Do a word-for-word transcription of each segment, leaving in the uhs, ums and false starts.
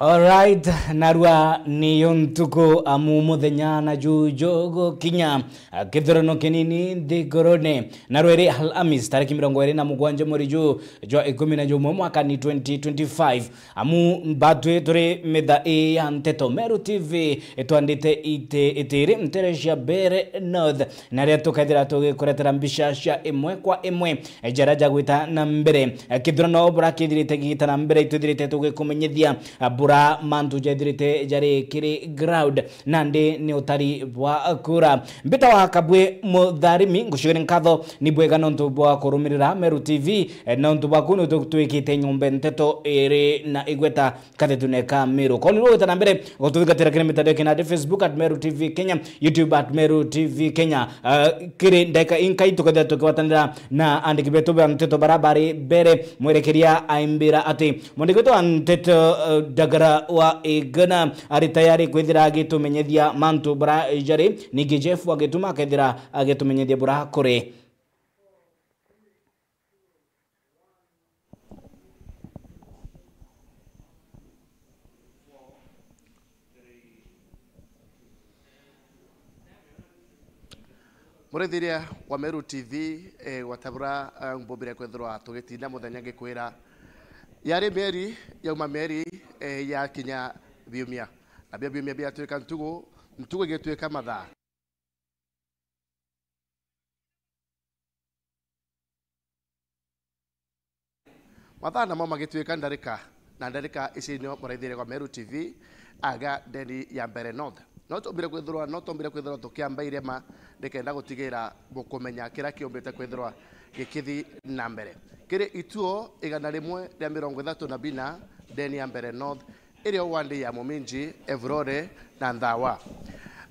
Alright, narua niyo ntuku amu muthenya na juju gukinya, ah, kithurano kinini nthigurune. Narua iri Alhamis tariki mirongo iri na mugwanja mweri ju jwa ikumi na jumwe mwaka ni twenty twenty-five. Amu mbatwi turi mitha ii ya nteto, Meru T V itwandite iti itiri ntere cia Mbeere North, na ria tukethira tugikuretera mbica cia imwe kwa imwe jaria jagwita na mbere. Kithurano buria kithirite gigita na mbere, itwithirite tugikumenyithia buria mantu jethirite jari kiri ground, nandi ni utari bwa kura. Mbita wa Kabwe Mutharimi, ngucugire nkatho ni bwega nontu bwa kurumirira Meru T V, eh, nontu bwaku ni utwikite nyombe nteto iri na igweta kathetune ka Meru. Koni rwo wita na mbere gututhingatira kiri mitandao ya kinandi, Facebook at Meru T V Kenya, YouTube at Meru T V Kenya. Ah, kiri ndagika inkai tukethira tukigwatanira na andiki betu ba nteto bara bari mbere. Mwerekeria aimbira ati mwandiki wetu wa nteto, eh, Ndagara wa Igana ari tayari kwithira agitumenyithia mantu bara jari, ningi Jeff wa Gituma akethira agitumenyithia bura kuri. Murithiria wa Meru T V, eh, gwatabura, eh, mbumbire kwithirwa tugitinda muthenya ngikwira. Yari mieri, yauma mieri, eh, yakinya biumia. Na bio biumia biatuika ntugu, ntugu igituika mathaa. Mathaa namo magituika ndarika, na ndarika ici nio muraithiria gwa Meru T V, aga ndeni ya Mbeere North. No tumbire kwithirwa, no tumbire kwithirwa tukiamba irema, nikenda gutigira bukumenya kiria kiumbite kwithirwa gikithi na mbere. Kiri ituo igana rimwe ria mirongo ithatu na bina, ndeni ya Mbeere North, irio wandi ya Muminji, Evurore na Nthawa.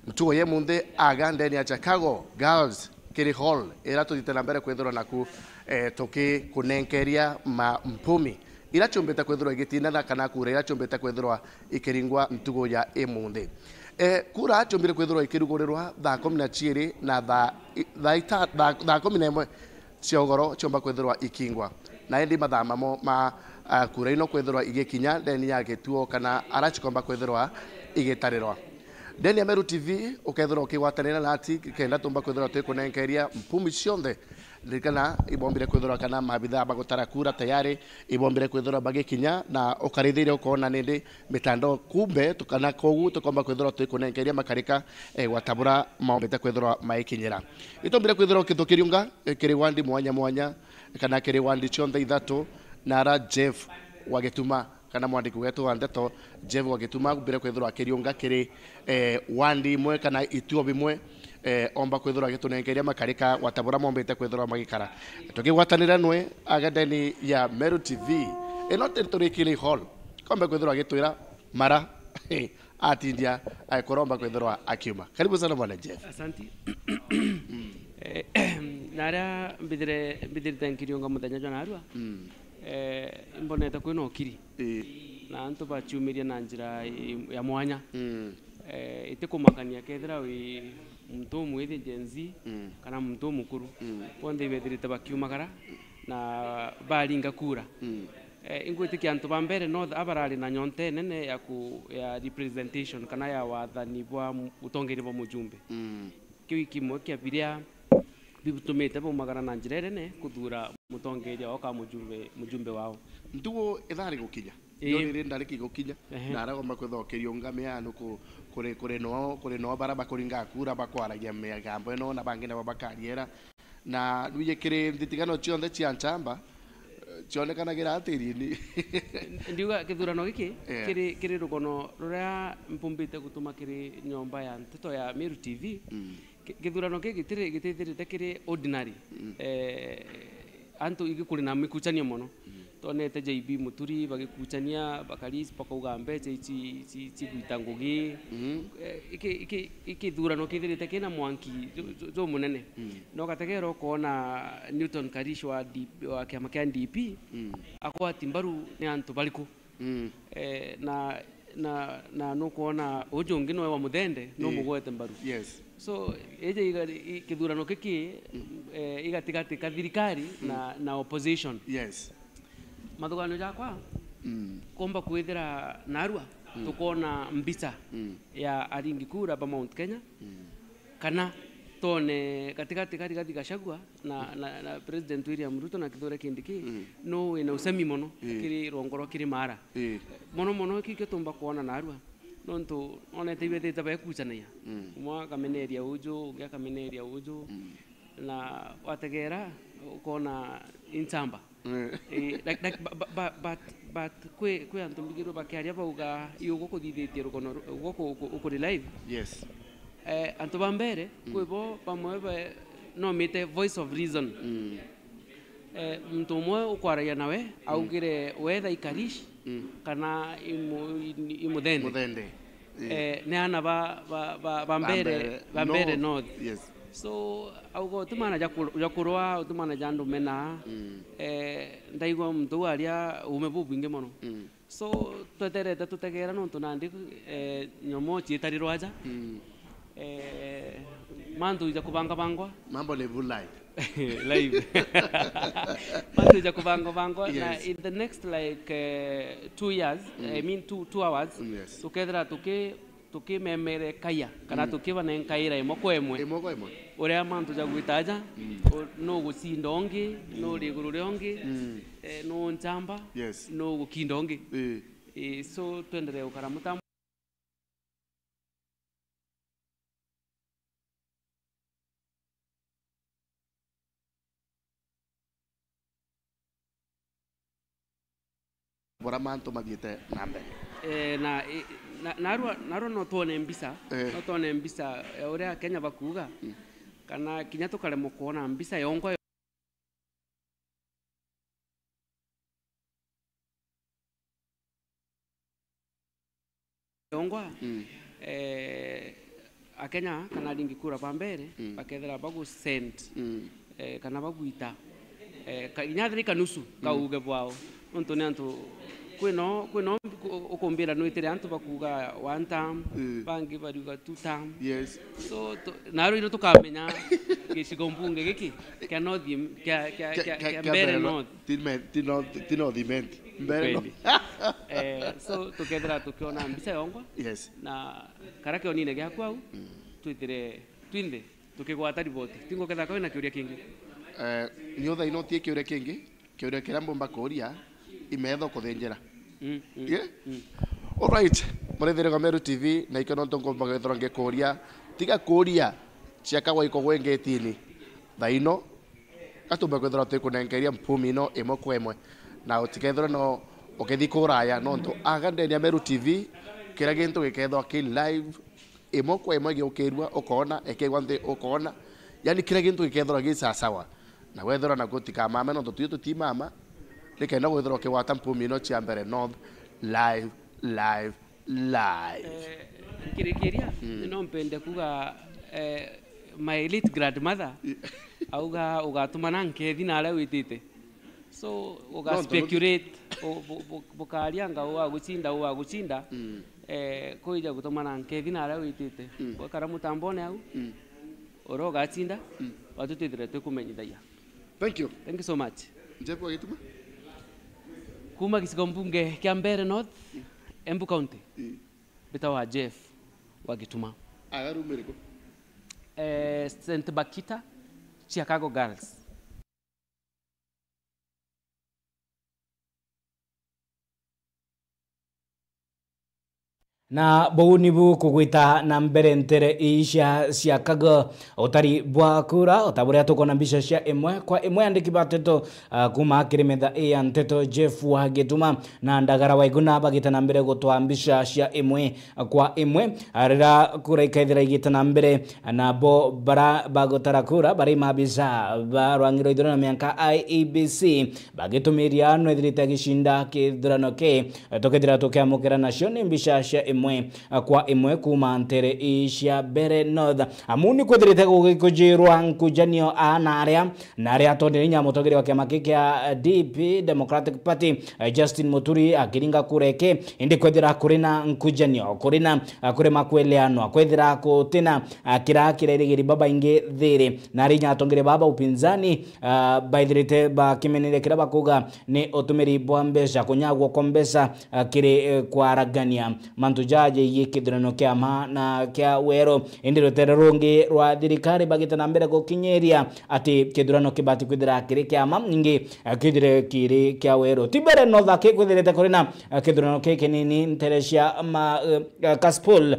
Ntugo ya munthi aga ndeni ya Chicago Girls kiri hall, ira tuthite na mbere kwithirwa naku, eh, tukikunenkeria ma mpumi ira ciumbite kwithirwa igitindana kana kura ira ciumbite kwithirwa ikiringwa ntugo ya imunthi. Eh, kura ciumbire kwithirwa ikirugurirwa thaa kumi na ciiri na thaa i-, thaa ita-, thaa, thaa kumi na imwe cia ugoro ciomba kwithirwa ikingwa. Na indi mathaa mamo ma, ah, kura ino kwithirwa igikinya ndeni ya gituo kana ara cikomba kwithirwa igitarirwa. Ndeni ya Meru T V ukethirwa ukigwatanira nati kenda tumba kwithirwa twikunenkeria mpumi cionthe. Ririkana, ibombire kwithirwa kana maabithaa bagutara kura tayari ibombire kwithirwa bagikinya, na ukarithiria ukoona nindi mitandao kumbe tu-, kana kogu tukomba kwithirwa twikunenkeria makarika, eh, gwatabura maombite kwithirwa maikinyira. Itombire kwithirwa ukithukiriunga, eh, kiri wandi mwanya mwanya, kana kiri wandi cionthe ithatu, na ara Jeff wa Gituma, kana mwandiki wetu wa ndeto, Jeff wa Gituma, mbire kwithirwa akiriunga kiri, eh, wandi imwe kana ituo bimwe, eh, omba kwithirwa agitunenkeria makarika gwatabura mombite kwithirwa magikara. Tukigwatanira nwe agendeni ya Meru T V, ino Tentorikini Hall, kombe kwithirwa agitwira mara atindia aikuromba kwithirwa akiuma. Karibu sana bwana Jeff. Asanti. Eh, na aria mbithire, mbithirite nkiriunga muthenya jwa narua, mm, eh, imbonete kwina ukiri. Ii. Na antu baciumirie na njira i-, ya mwanya. Mm. Eh, itikumakania kethira wi muntu umwithi Gen Z, mm, kana muntu umukuru. Mm. Bonthe ibethirite bakiumagara na baringa kura. Mm. Eh, ingwitikia antu ba Mbeere North abarari na nyonte nene ya ku-, ya representation kana ya wathani bwa mu-, utongeria bwa mujumbe. Mm. Kiu ikimwe kia biria bitumite baumagara na njira inene kuthuura mutongeria wao kana mujumbe, mujumbe wao. Ntugu ithari gukinya. Ii. Yo riri ndariki gukinya. Ehe. Na aragomba kwithokeriunga miano ku-, kuri, kuri no, kuri no bara bakuringa kura bakwaragia migambo ino na bangi nabo bakariera. Na rwiji kiri nthithigano cionthe cia nchamba, eh, cionekanagira atirini. Ndiuga kithurano giki, yeah, kiri, kiri rugono ruria mpumbite gutuma kiri nyomba ya nteto ya Meru T V. Mm. Ki-, kithurano giki gitiri, gitithirite kiri ordinary. Mm. Eh, antu igi kuri na mikuchanio mono. Mm. Twonete J B Muturi bagikuchania, Bakaris bakauga mbecha ici, ici, cigwita ngugi. Mm. Eh, iki, iki, ikithurano kithirite kina mwanki ju-, ju-, jumunene. Mm. Na ugategera ukoona Newton Karish wa D P, wa kiama kia D P, mm, akwati mbaru ni antu bariku? Mm. Eh, na, na, na nukwona uju ungi noe wa Muthende, no, eh, mugwete mbaru. Yes. So, iji iga-, i-, kithurano giki, mm, eh, igatigati ka thirikari, mm, na, na opposition. Yes. Mathuganio jakwa, mm, komba kwithira narua, Mm. Tukona mbica Mm. ya aringi kura ba Mount Kenya, Mm. kana tone gatigati ka Rigathi Gachagua na, Mm. na, na President William Ruto na Kithure Kindiki, Mm. no wina usemi mono Eh. kiri rwongo rwa kiri Mara. Eh. Mono mono kikio tumba kwona narua. Nontu onete ibethite baekucanagia. Mm. Umwe akameneria uju, ungi akameneria uju. Mm. Na wategera, ukona inchamba. Mm. Eh, like, like, bu-, bu-, bu-, but, but kwi, kwi antu mbigirwe bakiaria bauga, "Ii ugu kuthithitie rugono ru-, ugu ku-, ku-, ukuri live." Yes. Eh, antu ba mbere, Mm. kwi bo bamwe ba-, nomite voice of reason. Mm. Eh, muntu umwe ukwaragia nawe, Mm. augire whether ikarishi Mm. kana imu-, imuthende. Muthende. Eh. Eh, ni ana ba, ba, ba, ba Ba mbere, mbere ba mbere North. North. Yes. So, auga uti mwana ja ku-, ja kurwa, uti mwana ja andu mena. Mm. Eh, ndaigua muntu uu aria uume bubwingi mono. Mm. So, tweterete tutegera nontu nandi, eh, nyomo ciitari rwaja. Mm. Eh, mantu ija kubangabangwa. Mambo ni vulai. Live. Mantu ija kubangabangwa na Yes. in the next, like, eh, two years, Mm. I mean two, two hours, Mm, yes. tukethira tuki-, tukimemere kaia, kana Mm. tukibanenkaira imwe kwa imwe. Imwe kwa imwe. Uria mantu jagwita aja, Mm. u-, nugucinda ungi, Mm. nuri iguru ria ungi, Mm. eh, nu nchamba, Yes. nugukinda ungi. Eh. Eh, so twenderee gukara mutambo. Bora mantu mathiite na mbere. Eh, na, eh, na, narua, narua no twone mbica, Eh. no twone mbica ya uria Akenya bakuuga, Mm. kana kinya tukaremwa kwona mbica yongwa yongwa, Mm. eh, Akenya kana aringi kura ba mbere, Mm. bakethira bagu send, Mm. eh, kana bagwita, eh, ka-, kinya thiri kanusu Mm. kauge bwao. Nontu ni antu, kwino, kwino uku-, ukumbira nwitire antu bakuuga one term, Mm. bangi bariuga two term. Yes. So, tu-, narua ino tukamenya gicigo mbunge giki kia North Im-, kia, kia, Kia, kia, kia, kia kia Mbeere Mbeere North. North. Ti me-, ti North, ti North Imenti. Mbeere North. Kweli. Eh, so, tukethira tukiona mbica yongwa, Yes. na karia kionine giaku au, Mm. twithire twinthe tukigwata riboti. Tingukethira kwina kiuria kingi. Eh, ni uthaino tie kiuria kingi, kiuria kiria mbumba kuuria, imetho kuthinjira. Mm, mm, Yeah? mm. Alright, murithire kwa Meru T V, na ikio nontu ngumba kwithirwa ngikuuria, tiga kuuria cia kagwa iko gwe ngetini. Thaino, gatumbe kwithirwa twikunenkeria mpumi ino imwe kwa imwe. Na utikethirwe no ukithi kuraya, nontu aga ndeni ya Meru T V, kiria gintu gikethwa ki live, imwe kwa imwe giukirua, ukoona, ekegwa nthi, ukoona. Yani, kiria gintu gikethirwa gi sawasawa. Na wethirwa na gutikamame, nontu tuyo tutimama, nikenda gwithirwa ukigwata mpumi ino cia Mbeere North, live, live, live. Eh, nkirikiria, Mm. no mpende kuga, eh, my late grandmother, I- auga, "Ugatumana nkethi na aria witite." So, uga Nontu speculate, u-, bu-, bu-, bukaria anga u agucinda, u agucinda, Mm. eh, kwija gutumana nkethi na aria witite. Mm. Gwekara mutambone au, Mm. uria ugacinda, Mm. watu twithire twikumenyithagia. Thank you. Thank you so much. Jeff wa Gituma? Kuma gicigo mbunge kia Mbeere North, Mm. Embu County, Mm. mbitawa Jeff wa Gituma. Aya, rumu iriku? Eh, Saint Bakita, Chicago Girls. Na buu nibu kugwita na mbere ntere ii cia, cia Kago, utari bwa kura, o ta buria tukwona mbica cia imwe kwa imwe andiki ba nteto, ah, kuma kiri metha ii ya nteto, Jeff wa Gituma na Ndagara wa Iguna bagita na mbere gutwaa mbica cia imwe kwa imwe, ah, riria kura ikaithira igita na mbere. Nabo bara bagutara kura bari maabisa ba rwangi rwa ithurano mianka I E B C bagitumiria nwethirite agicinda kithurano ki. Tukethira tukiamukira nacio ni mbica cia imwe kwa imwe kuuma ntere ii cia Mbeere North. Amu ni kwithirite gugikujirwa nkujanio aa na aria, na aria atondere inya mutongeria wa kiama ki kia D P, Democratic Party, eh, Justin Muturi akiringa kura eke, indi kwethira kuri na nkujanio, kuri na, eh, kurema kweleanwa, kwethira kutina, eh, kira kirerigiri babaingi thiri, na ari inya atongeria baba upinzani, eh, baithirite bakimeneria kira bakuga ni utumiri bwa mbeca, kunyagwa kwa mbeca, eh, kiri, eh, kwaragania mantu jaa jegie kithurano kia ma na kia weru. Indi rutere rungi rwa thirikari bagite na mbere gukinyiria ati kithurano kibati kwithira kiri kia ma, ningi, eh, kithire kiri kia weru. Ti Mbeere North aki kwithirite kuri na, eh, kithurano kikinini ntere cia ma, eh, Kasipul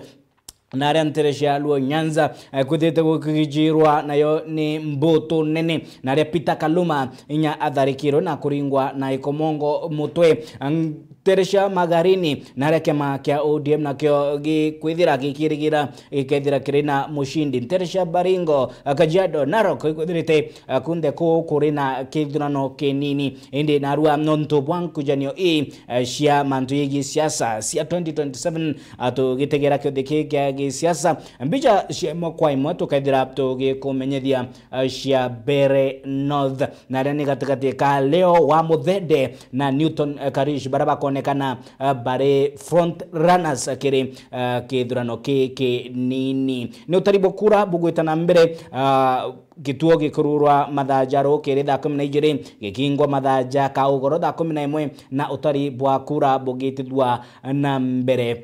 na aria ntere cia Luo Nyanza, eh, kwithirite gukijirwa nayo ni mbutu nene, na aria Peter Kaluma inya atharikirwe na kuringwa na ikomongo mutwe. Ang-, ntere cia Magarini, na aria kiama kia O D M nakio gikwithira gikirigira gikethira kiri na mucindi. Ntere cia Baringo, Kajiado, Narok, ikwithirite, eh, kunthe kuu kuri na kithurano kinini. Indi narua nontu bwa nkujanio ii, eh, cia mantu yegii siasa cia twenty twenty-seven, eh, tugitegera kiothi kii kia gisiasa, mbica cia imwe kwa imwe tukethira tugikumenyethia, eh, cia Mbeere North, na aria ni gatigati ka Leo wa Muthende na Newton, eh, Karish, baria bakonekana, eh, bari front runners kiri, eh, kithurano kii kinini. Ni utari bwa kura bugwita na mbere, ah, gituo gikururwa mathaa ja rukiri thaa kumi na ijiri, gikingwa mathaa ja kaugoro thaa kumi na imwe, na utari bwa kura bugitithua na mbere.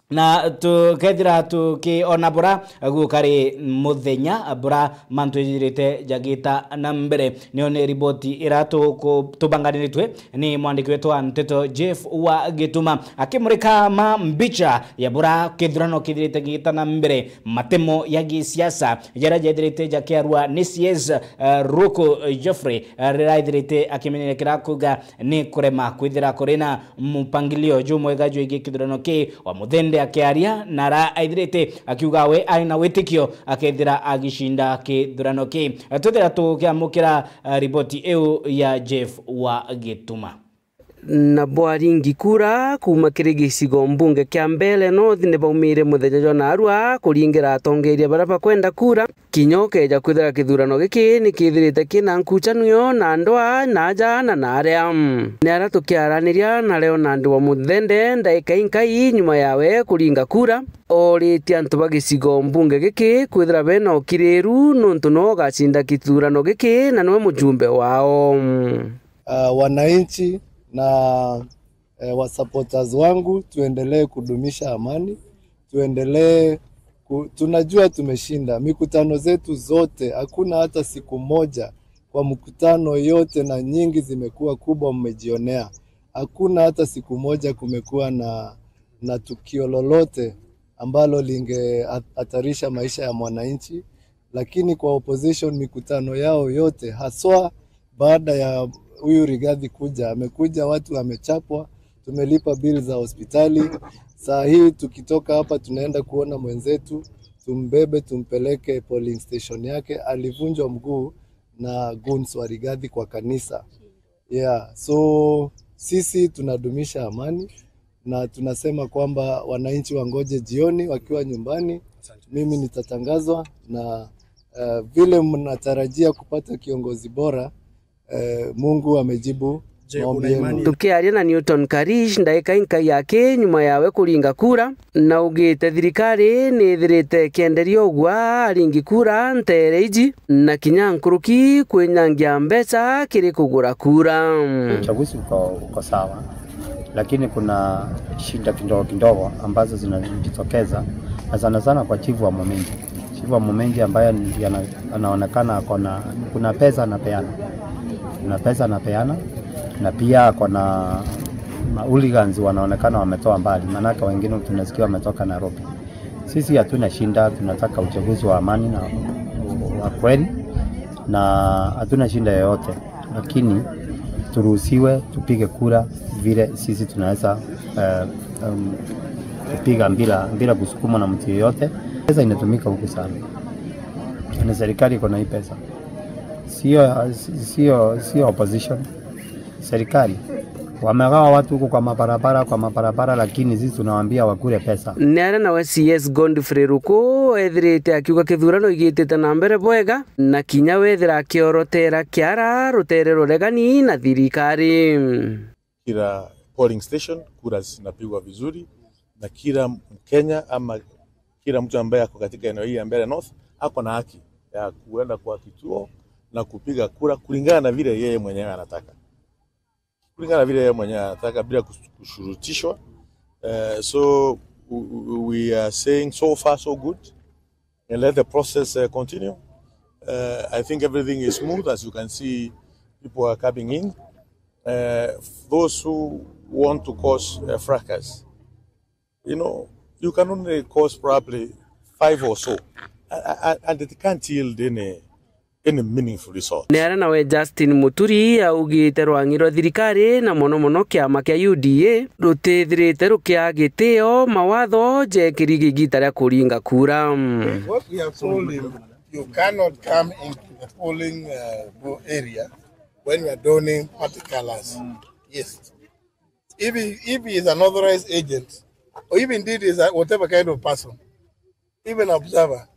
Na tukethira tukiona bura gukari muthenya bura mantu ejirite jagita na mbere. Niyo ni riboti ira tuku-, tubanganiritwe ni mwandiki wetu wa nteto Jeff wa Gituma, akimurika ma mbicha ya bura kithurano kithirite gigita na mbere, matemo ya gisiasa jaria jethirite jakiarua ni C S, eh, Ruku Geoffrey, eh, riria ethirite akimenyera kira kuga ni kurema kwithira kuri na mupangilio jumwega jwigii kithurano kii. Wa Muthende akiaria na ara aithirite akiuga we ari na witikio akethira agicinda kithurano kii. Twithira tukiamukira, eh, riboti iu ya Jeff wa Gituma. Na bwaringi kura kuuma kiri gicigo mbunge kia Mbeere North ni baumire muthenya jwa naarua kuringira atongeria baria bakwenda kura. Kinya ukeeja kwithira kithurano giki ni kithirite kina nkuchanio na ndwaa na aja na na aria. Ni aria tukiaraniria na Leonard wa Muthende ndaika inkai nyuma yawe kuringa kura, oritie antu ba gicigo mbunge giki kwithira bena ukiriru nontu no ugacinda kithurano giki na niwe mujumbe wao. Ah, wananchi na eh, wa supporters wangu, tuendelee kudumisha amani, tuendelee ku-, tunajua tumeshinda. Mikutano zetu zote, hakuna hata siku moja kwa mkutano yote, na nyingi zimekuwa kubwa, mmejionea. Hakuna hata siku moja kumekuwa na, na tukio lolote ambalo lingehatarisha maisha ya mwananchi, lakini kwa opposition, mikutano yao yote, haswa baada ya huyu Rigathi kuja, amekuja, watu wamechapwa, tumelipa bill za hospitali. Saa hii tukitoka hapa, tunaenda kuona mwenzetu, tumbebe, tumpeleke polling station yake. Alivunjwa mguu na goons wa Rigathi kwa kanisa. Yeah, so sisi tunadumisha amani na tunasema kwamba wananchi wangoje jioni wakiwa nyumbani. Mimi nitatangazwa na, eh, vile mnatarajia kupata kiongozi bora, eh, Mungu amejibu maombi yenu. Tukiaria na Newton Karish ndaika inkai yake nyuma yawe kuringa kura, na ugite thirikari ni ithirite ikienderia ugwa aringi kura ntere iji, na kinya nkuruki kwinyangia mbeca kiri kugura kura. Uchaguzi uko, uko sawa, lakini kuna shida kidogo kidogo ambazo zinajitokeza, na sana sana kwa chifu wa Momenji. Chifu wa Momenji ambaye ni-, ana-, anaonekana ako na, kuna pesa anapeana. Kuna pesa anapeana, na pia ako na ma hooligans wanaonekana wametoa mbali, maanake wengine tunasikia wametoka Nairobi. Sisi hatuna shida, tunataka uchaguzi wa amani na wa kweli, na hatuna shida yoyote, lakini turuhusiwe tupige kura vile sisi tunaweza, eh, um, kupiga bila, bila kusukumwa na mtu yeyote. Pesa inatumika huku sana. Na serikali iko na hii pesa. Sio, sio, sio opposition. Serikali. Wamegawa watu huko kwa mabarabara, kwa mabarabara, lakini sisi tunawaambia wakule pesa. Ni aria nawe C S Godfrey Ruku ethirite akiuga kithurano igitite na mbere bwega, na kinya wethira akiorotera kiara rutere ruregani na thirikari. Kila polling station, kura zinapigwa vizuri, na kila Mkenya ama kila mtu ambaye ako katika eneo hili ya Mbeere North ako na haki ya kuenda kwa kituo na kupiga kura kulingana na vile yeye mwenyewe anataka. Kulingana na vile yeye mwenyewe anataka, bila kus-, kushurutishwa. Eh, so, w-, w-, we are saying so far so good. And let the process, uh, continue. Uh, I think everything is smooth, as you can see, people are coming in. Uh, those who want to cause, uh, fracas, you know, you can only cause probably five or so, a-, a-, a-, and it can't yield any, any meaningful result. Ni aria nawe Justin Muturi augite rwang'i rwa thirikari na mono mono kiama kia U D A rutithirite rukia gitio mawatho jekiri igita ria kuringa kura. What we have told him, you cannot come into the polling, uh, bo-, area when you are donning party colors. Yes. If he, if he is an authorized agent, or if indeed is a, whatever kind of person, even observer,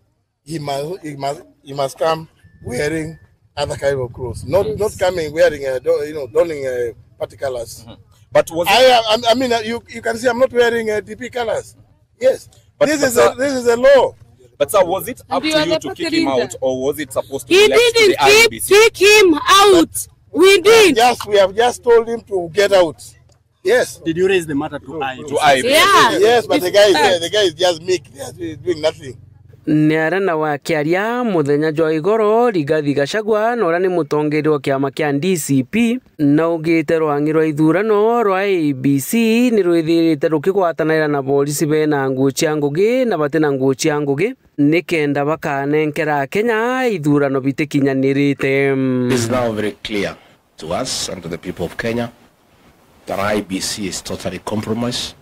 he must, he must, he must come wearing other kind of clothes. Not, not coming wearing a, do-, you know, donning a party colors. But was I, I, I mean, uh, you, you can see I'm not wearing a D P colors. Yes. But, this but is a, sir, this is a law. But sir, was it up to you to kick him out, or was it supposed to be left to the I E B C? He didn't kick, kick him out. We did. Just, we have just told him to get out. Yes. Did you raise the matter to I E B C? To I E B C. Yeah. Yes, but the guy is, the guy is just meek. He is doing nothing. Ni aria nawe akiaria muthenya jwa igoro, Rigathi Gachagua, na uria ni mutongeria wa kiama kia D C P, naugite rwang'i rwa ithurano rwa I E B C ni rwithirite rukigwatanira na borisi bena nguo cia ngugi na bati na nguo cia ngugi, nikenda bakanenkera Akenya ithurano bitikinyanirite. It is now very clear to us and to the people of Kenya that I E B C is totally compromised,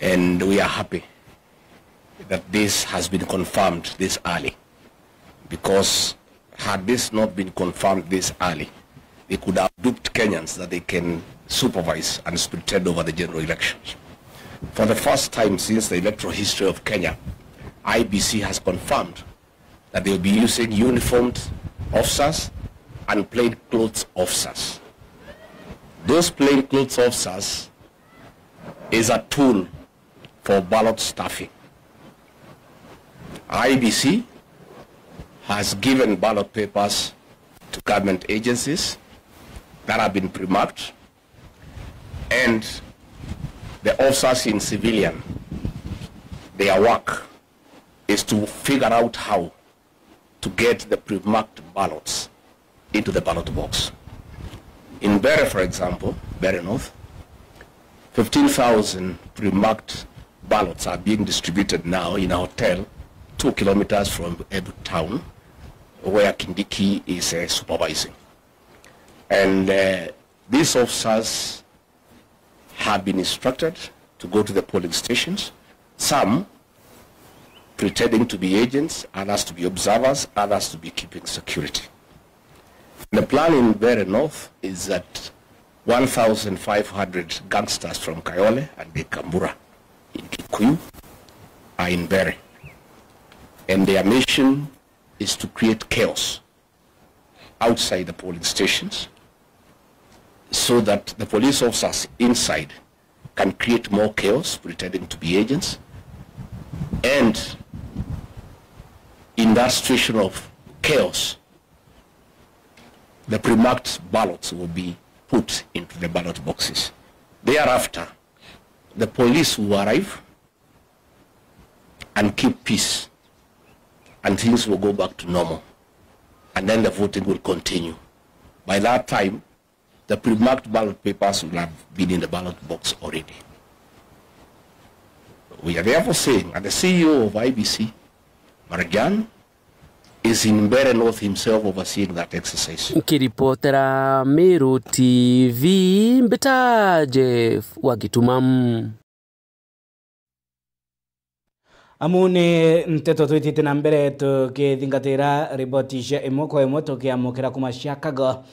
and we are happy that this has been confirmed this early, because had this not been confirmed this early, they could have duped Kenyans that they can supervise and pretend over the general elections. For the first time since the electoral history of Kenya, I E B C has confirmed that they'll be using uniformed officers and plainclothes officers. Those plainclothes officers is a tool for ballot stuffing. I E B C has given ballot papers to government agencies that have been pre-marked, and the officers in civilian, their work is to figure out how to get the pre-marked ballots into the ballot box. In Mbeere, for example, Mbeere North, fifteen thousand pre-marked ballots are being distributed now in a hotel two kilometers from Embu town, where Kindiki is, uh, supervising. And, uh, these officers have been instructed to go to the polling stations, some pretending to be agents, others to be observers, others to be keeping security. The plan in Mbeere North is that one thousand five hundred gangsters from Kayole and Gikambura in Kikuyu are in Mbeere. And their mission is to create chaos outside the polling stations so that the police officers inside can create more chaos, pretending to be agents. And in that situation of chaos, the pre-marked ballots will be put into the ballot boxes. Thereafter, the police will arrive and keep peace, and things will go back to normal, and then the voting will continue. By that time, the pre-marked ballot papers will have been in the ballot box already. We are therefore saying, and the C E O of I E B C, Marajan, is in Mbeere North himself overseeing that exercise. Nkiripotera Meru T V, mbita Jeff wa Gituma. Amu ni nteto twitite na mbere tukithingatira riboti cia imwe kwa imwe tukiamukira kuma cia Kago,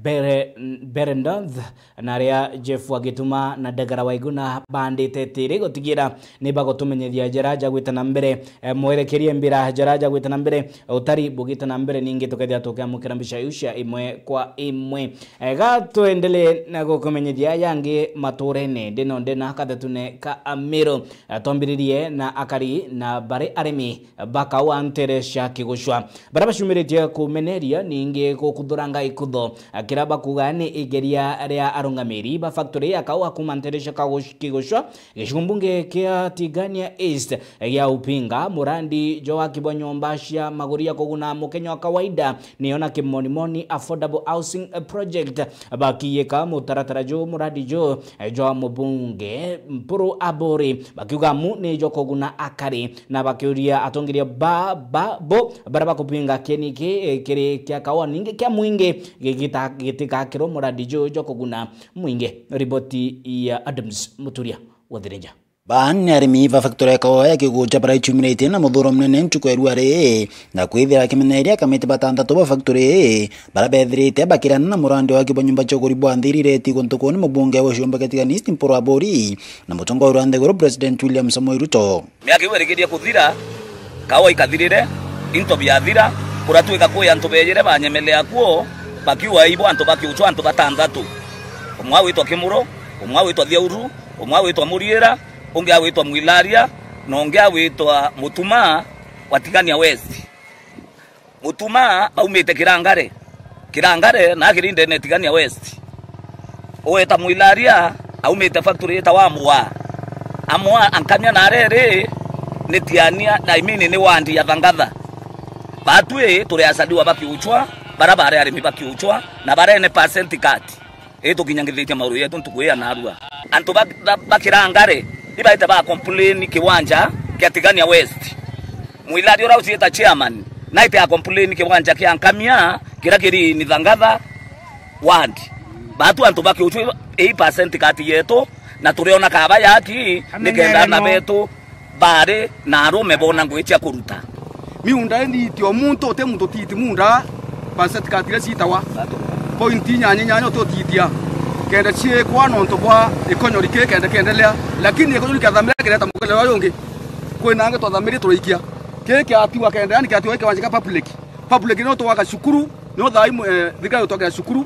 Bere-, Berendoth, na aria Jeff wa Gituma na Ndagara wa Iguna bandite tiri gutigira ni bagutumenyithia njira ja gwita na mbere, eh, mwerekerie mbira njira ja gwita na mbere, utari bugita na mbere, ningi tukethira tukiamukira mbica iu cia imwe kwa imwe. Eh, ga twendelee na gukumenyithia yangi maturene, ndino ndina kathetune ka Amiru. Eh, twambiririe na akari na bari arimi ba kaua ntere cia Kigucwa, baria bacumiritie kumeneria ningi gukuthuranga ikutho, eh, kiria bakuga ni igeria ria arungamiri ba factory ya kaua kuma ntere cia Kaguc-, Kigucwa, gicigo mbunge kia Tigania East, eh, gia upinga murandi jwa waki bwa nyomba cia maguri ya kuguna mukenya wa kawaida, niyo na kimonimoni Affordable Housing Project. Bakiyika mutaratara ju, murandi ju, eh, jwa mubunge Mpuru Aburi, bakiuga amu ni jwa kuguna akari, na bakiuria atongeria ba, ba, bo, baria bakupinga kieni ki, eh, kiri kia kaua ningi kia mwingi gigita-, gitigakirwo murandi ju jwa kuguna mwingi. Riboti ya Adams Muturia wa Thirinja. Baa ni arimi ba factory ya kaua ya Kigucwa baraichumiritie na muthuro munene ntuku ya ruari, na kwithira akimeneria akamiti batanthatu ba factory ii, baria bethirite bakirana na murandi wa waki bwa nyumba cia uguri bwa nthiri ireti guntu kuu ni mubunge wa ciumba kia Tigania East Mpuru Aburi na mutongoria wa nthiguru President William Samoei Ruto. Miaka iu irikirie kuthira, kaua ikathirire, into biathira, kuratwika kwi antu beejire banyemelea kuo, bakiua ibo antu ba Kigucwa, antu batanthatu. Umwe agwitwa Kimuru, umwe agwitwa Thiauru, umwe agwitwa Muriira, ungi agwitwa Mwilaria, na ungi agwitwa Mutuma wa Tigania West. Mutuma baumite Kirangare. Kirangare na kiri ndene Tigania West. Ugwita Mwilaria aumite factory yitagwa Amwa. Amwa ankamia na areri ni Tiania, na I mean ni wandi ya Thangatha. Batwi turi asaliwa ba Kigucwa, bara bari arimi ba Kigucwa, na barene percent cut. Ii tukinyangithitie mauru yetu ntuku ii ya narua. Antu ba, ba, ba Kirangare ibaite ba complain kiwanja kia Tigania West. Mwilari uria uciita chairman naite a complain kiwanja kia Nkamia kiria kiri ni Thangatha ward. Batu antu ba Kigucwa ii percent cut yetu, na turiona kaba yaki nikenda ana betu bari na arume bona ngui cia kuruta. Miunda indi itio muntu, uti muntu titi munda, percent cut iria ciitagwa. Point inyanya inyanya uti utitia. Kenda ciikwa nontu bwa ikonyori ki kenda kiendelea. Lakini ikonyori kiathamira kireta mukelelo uyu ungi. Kwina angi twathamiri turaikia. Ki kiatigwa kenda, yani kiatigwa kiwanja kia public. Public no twaka cukuru, no thaa imwe, eh, thirikari utwakira cukuru.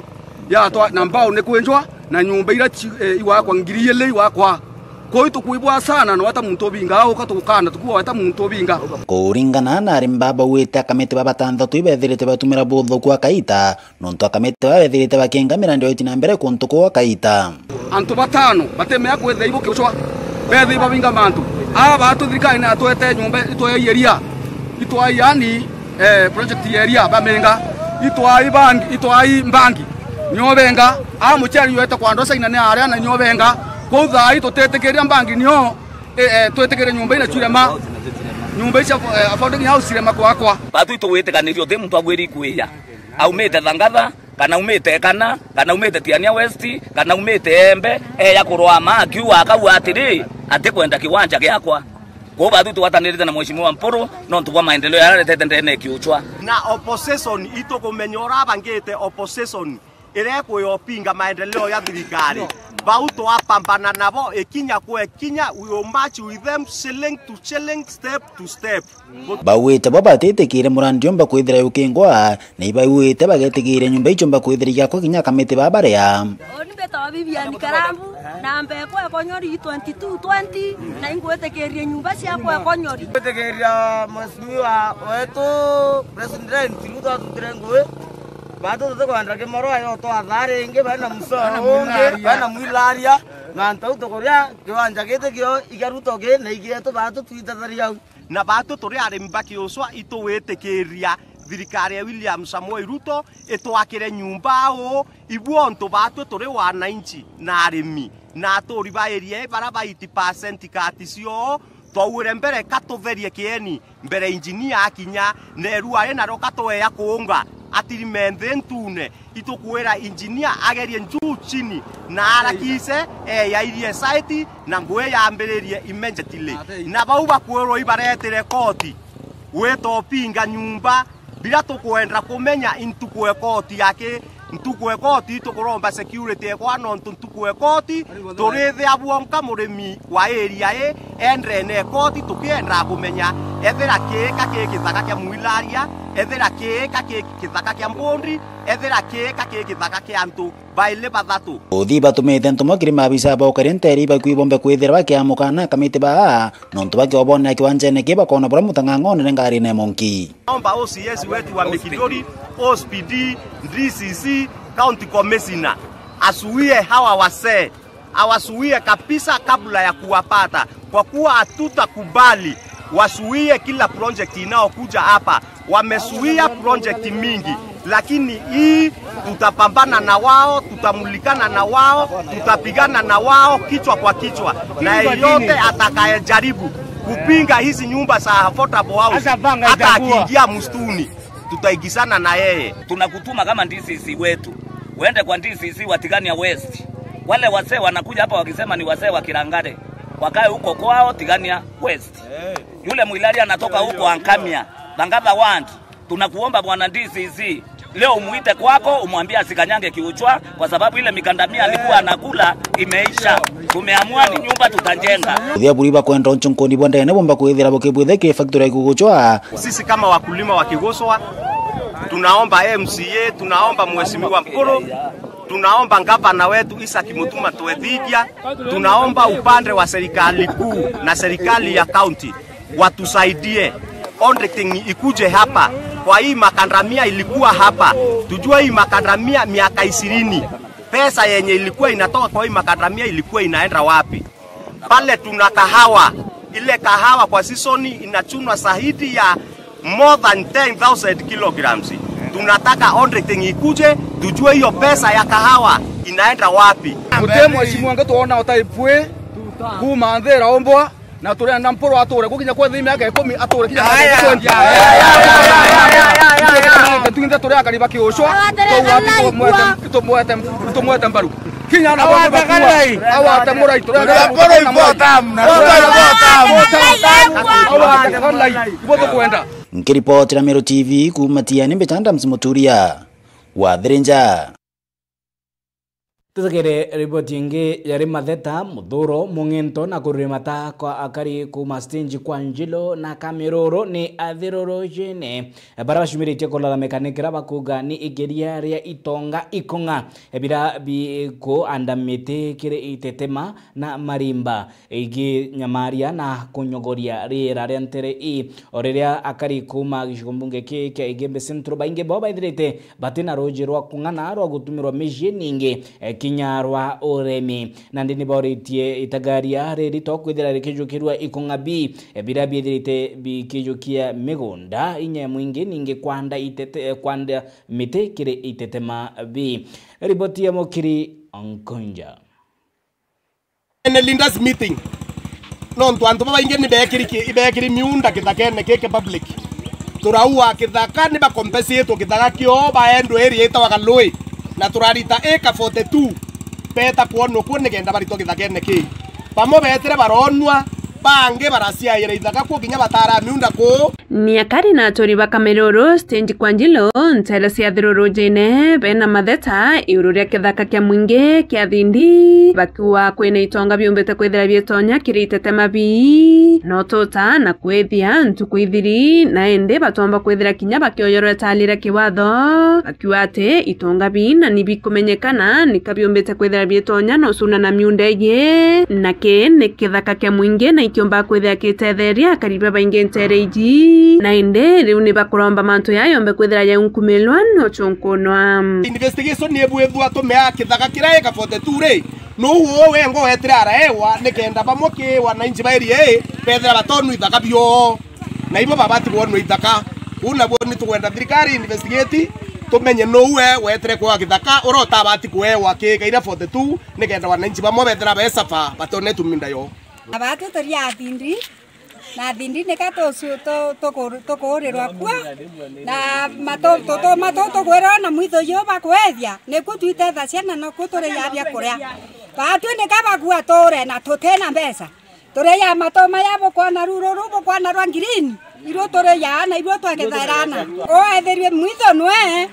Yatwa na mbao ni kwenjwa, na nyumba iria ci-, eh, igwakwa ngiri ili igwakwa. Kwou itukwibwa sana, no weta muntu ubinga, uka tukukana, tukuwa weta muntu ubinga. Kuringana na arimi baba bauite akamiti ba batanthatu ibethirite batumira buthuku akaita, nontu akamiti baba bethirite bakienga mirandi ya uiti na mbere kuntu kuu akaita. Antu batano batemea kwithira ibukiucwa, bethi babinga mantu. Aba batu thirikari ni atwete nyumba itwei eria, itwai yani, eh, project ya eria bamenga, itwai bangi, itwai mbangi nio benga. A muciari yete kwa ndosa ina ni aria na nio benga. Kwou thaa ii tutitikiria mbangi nio, eh, eh, twitikirie nyumba ina churema, nyumba icia, eh, affording house churema kwakwa. Batu itugwitikaniria uti muntu agwiri kwiya aumite Thangatha, kana aumite Ekana, kana aumite Tiania West, kana aumite Embe, eya kurwama akiuga akauga atiri, atikwenda kiwanja giakwa. Kwou batu tugwatanirite na Mheshimiwa Mpuru nontu bwa maendeleo yaria aretete ndene ya Kiuchwa. Na opposition itukumenya uria abangite opposition iria ikwiyopinga maendeleo ya thirikari. Bau twapambana nabo ikinya kwa ikinya, we will march with them shilling to shilling, step to step. Bauite bo batitikire murandi jomba kwithira yukingwa, na ibauite bagetigiria nyumba ichomba kwithira igakwa kinya akamiti ba baria. Uni mbetawa Vivian Karambu, na mbekwa Ekonyori twenty-two twenty, na ingwitikirie nyumba ciakwa Ekonyori. Ngwitikiria mheshimiwa wetu President Ruto atutire ngui, batu tutikwenda kimoro ayo twathari ingi, bana muso ungi, bana mwilaria, na ntau tukuria kiwanja giti kio igia Ruto ki na igietu batu twitetharia au. Na batwi turi arimi ba Kiuchwa, itugwitikiria thirikari ya William Samoei Ruto itwakire nyumba au, ibu ontu batwi turi wananchi na arimi na aturi ba area ii bara ba eighty percent kati cio, twaugire mbere ka tutherie kieni mbere injinia akinya, na iru ari nario ka tweya kuunga, atirime nthi ntune. Itukwira engineer agerie njuu chini na arakise, eyairie site na ngui yambiririe immediately. Na bau bakwirwo ibaretire koti gwita upinga nyumba, biria tukwenda kumenya i ntuku e koti yaki, ntuku e koti tukuromba security ekwa, nontu ntuku e koti turithia bwonka murimi wa area ii endene e koti, tukienda kumenya ethira kii ka kii kithaka kia mwilaria, ethira kii ka kii kithaka kia mbundi, ethira kii ka kii kithaka kia antu baili bathatu. Uthii batumite ntumwa kiri maabisa ba ukaria nteere ibakui bombe kwithira bakiamukana kamiti baa, nontu bakiobonera kiwanjene kii bakona buria mutang'ang'onere ngarine monki. Naomba O C S wetu wa Mikinduri, O C P D, D C C, County Commissioner, asuie hawa wasee, awasuie kabisa kabla ya kuwapata, kwa kuwa hatutakubali wasuie kila project inayokuja hapa. Wamesuia project mingi, lakini hii tutapambana na wao, tutamulikana na wao, tutapigana na wao kichwa kwa kichwa, na yeyote atakayejaribu kupinga hizi nyumba za affordable house, hata akiingia msituni, tutaigizana na yeye. Tunakutuma kama D C C wetu, uende kwa D C C wa Tigania West. Wale wasee wanakuja hapa wakisema ni wasee wa Kirangare, wakae huko kwao Tigania West. Yule Mwilali anatoka huko Ankamia, Thangata Ward. Tunakuomba bwana D C C, leo umuite kwako, umwambie asikanyange Kiuchwa, kwa sababu ile mikandamia alikuwa anakula imeisha. Tumeamua ni nyumba tutajenga. Uthia buri bakwenda unchunkuni bwa ndene bomba kwithira bukibwithe ki factory ya Kiuchwa. Sisi kama wakulima wa Kiguswa, tunaomba M C A, tunaomba Mheshimiwa Mpuru, tunaomba gavana wetu Isaac Mutuma Twethigia, tunaomba upande wa serikali kuu na serikali ya county watusaidie, auditing ikuje hapa kwa hii makandamia ilikuwa hapa, tujue hii makandamia miaka ishirini, pesa yenye ilikuwa inatoka kwa hii makandamia ilikuwa inaenda wapi? Pale tuna kahawa, ile kahawa kwa season inachunwa zaidi ya more than ten thousand kilograms. Tunataka auditing ikuje, tujue hiyo pesa ya kahawa inaenda wapi. Muti mheshimiwa nge twona utai bwi kuma nthira umbwa, na turenda Mpuru ature gukinya kwa thii miaka ikumi, ature kinya miaka twenty. Twinthe turi akari ba Kiuchwa, tumwete, tumwete mbaru. Kinya na awate murai, turenda Mpuru ibotamu na awate murai, ibo tukwenda. Nkiripotera Meru T V kuuma Tiani, mbita Adams Muturia wa Thirinja. Tutegere riboti ingi yari matheta, muthuro, mung'ento na kururimata kwa akari kuuma stage kwa Njilo na Kamiruru ni athirurujine, baria bacumiritie kulalamika ni kiria bakuga ni igeria ria itonga ikung'a, biria biku anda miti kiri itetema na marimba iginyamaria na kunyogoria riera ria ntere ii. O riria akari kuuma gicigo mbunge kii kia Igembe Central, baingi bao baithirite bati na ruuji rwa kung'ana rwa gutumirwa micii ningi, eh, kinya rwa uremi. Nandi ni bauritie itagaria riri to kwithira rikijukirua ikung'a bii, eh, biria biithirite bikijukia migunda inya ya mwingi ningi kwanda itete, eh, kwanda miti kiri itetema bii. Riboti ya Mukiri Onkonja. Ene leaders meeting. Nontu antu babaingi ni bekiri ki-, ibekiri miunda kithakene kiki public. Turaua kithaka ni bakompensatwo kithaka kio baendwe area itawa Kalui. Na turarita eka forty two. Beta kwonwa kuo nikenda baritwa kithakene kii. Bamwe betire baronwa, bangi baraciaira ithaka kuo kinya batara miunda kuu. Ni akari na aturi ba Kameruru, stage kwa Njilo, ntere cia thirurujine, bena matheta iguru ria kithaka kia mwingi kia Thindi, bakiuga kwina itonga biumbite kwithira bietonya kiri itetema bii, no tuta na kwithia ntuku ithiri, na indi batomba kwithira kinya bakioyorwa itali ria kiwatho, bakiuga ati itonga bii na ni bikumenyekana nika biumbite kwithira bietonya no cuna na miunda iji, na kii ni kithaka kia mwingi na ikiumba kwithira gitetheria akari babaingi ntere iji, na indi riu ni bakuromba mantu jaa yombe kwithira jaunkumilwa no chunkunwa. Investigation ni ibwithwa tumea kithaka kiria eka forty two ri, nuu uu wengwa wetire araewa nikenda bamwe ki wananchi ba area ii bethira batonwa ithaka bio. Na ibo babati kwonwa ithaka. Uu nabuo ni tukwenda thirikari investigate, tumenye nuu we wetire kuoa kithaka, uria utabati kuewa ki kaira forty two, nikenda wananchi bamwe bethira be suffer, batone tuminda yo. Abati turi athindi, Na thindi nika tucu-, tu-, tuku-, tukuurirwa kuo, na matu-, tutuma tu tukwirwa na mwitho yu bakwethia, niku twitethacia na noku turiyaa biakuria. Baatwi nika bakua tuure na tutina mbeca. Turiyaa matuma ya bukwona ruru, ru bukwona rwa ngirini, iru turiyaa na iru twakethairana. Uethirwe mwitho nwe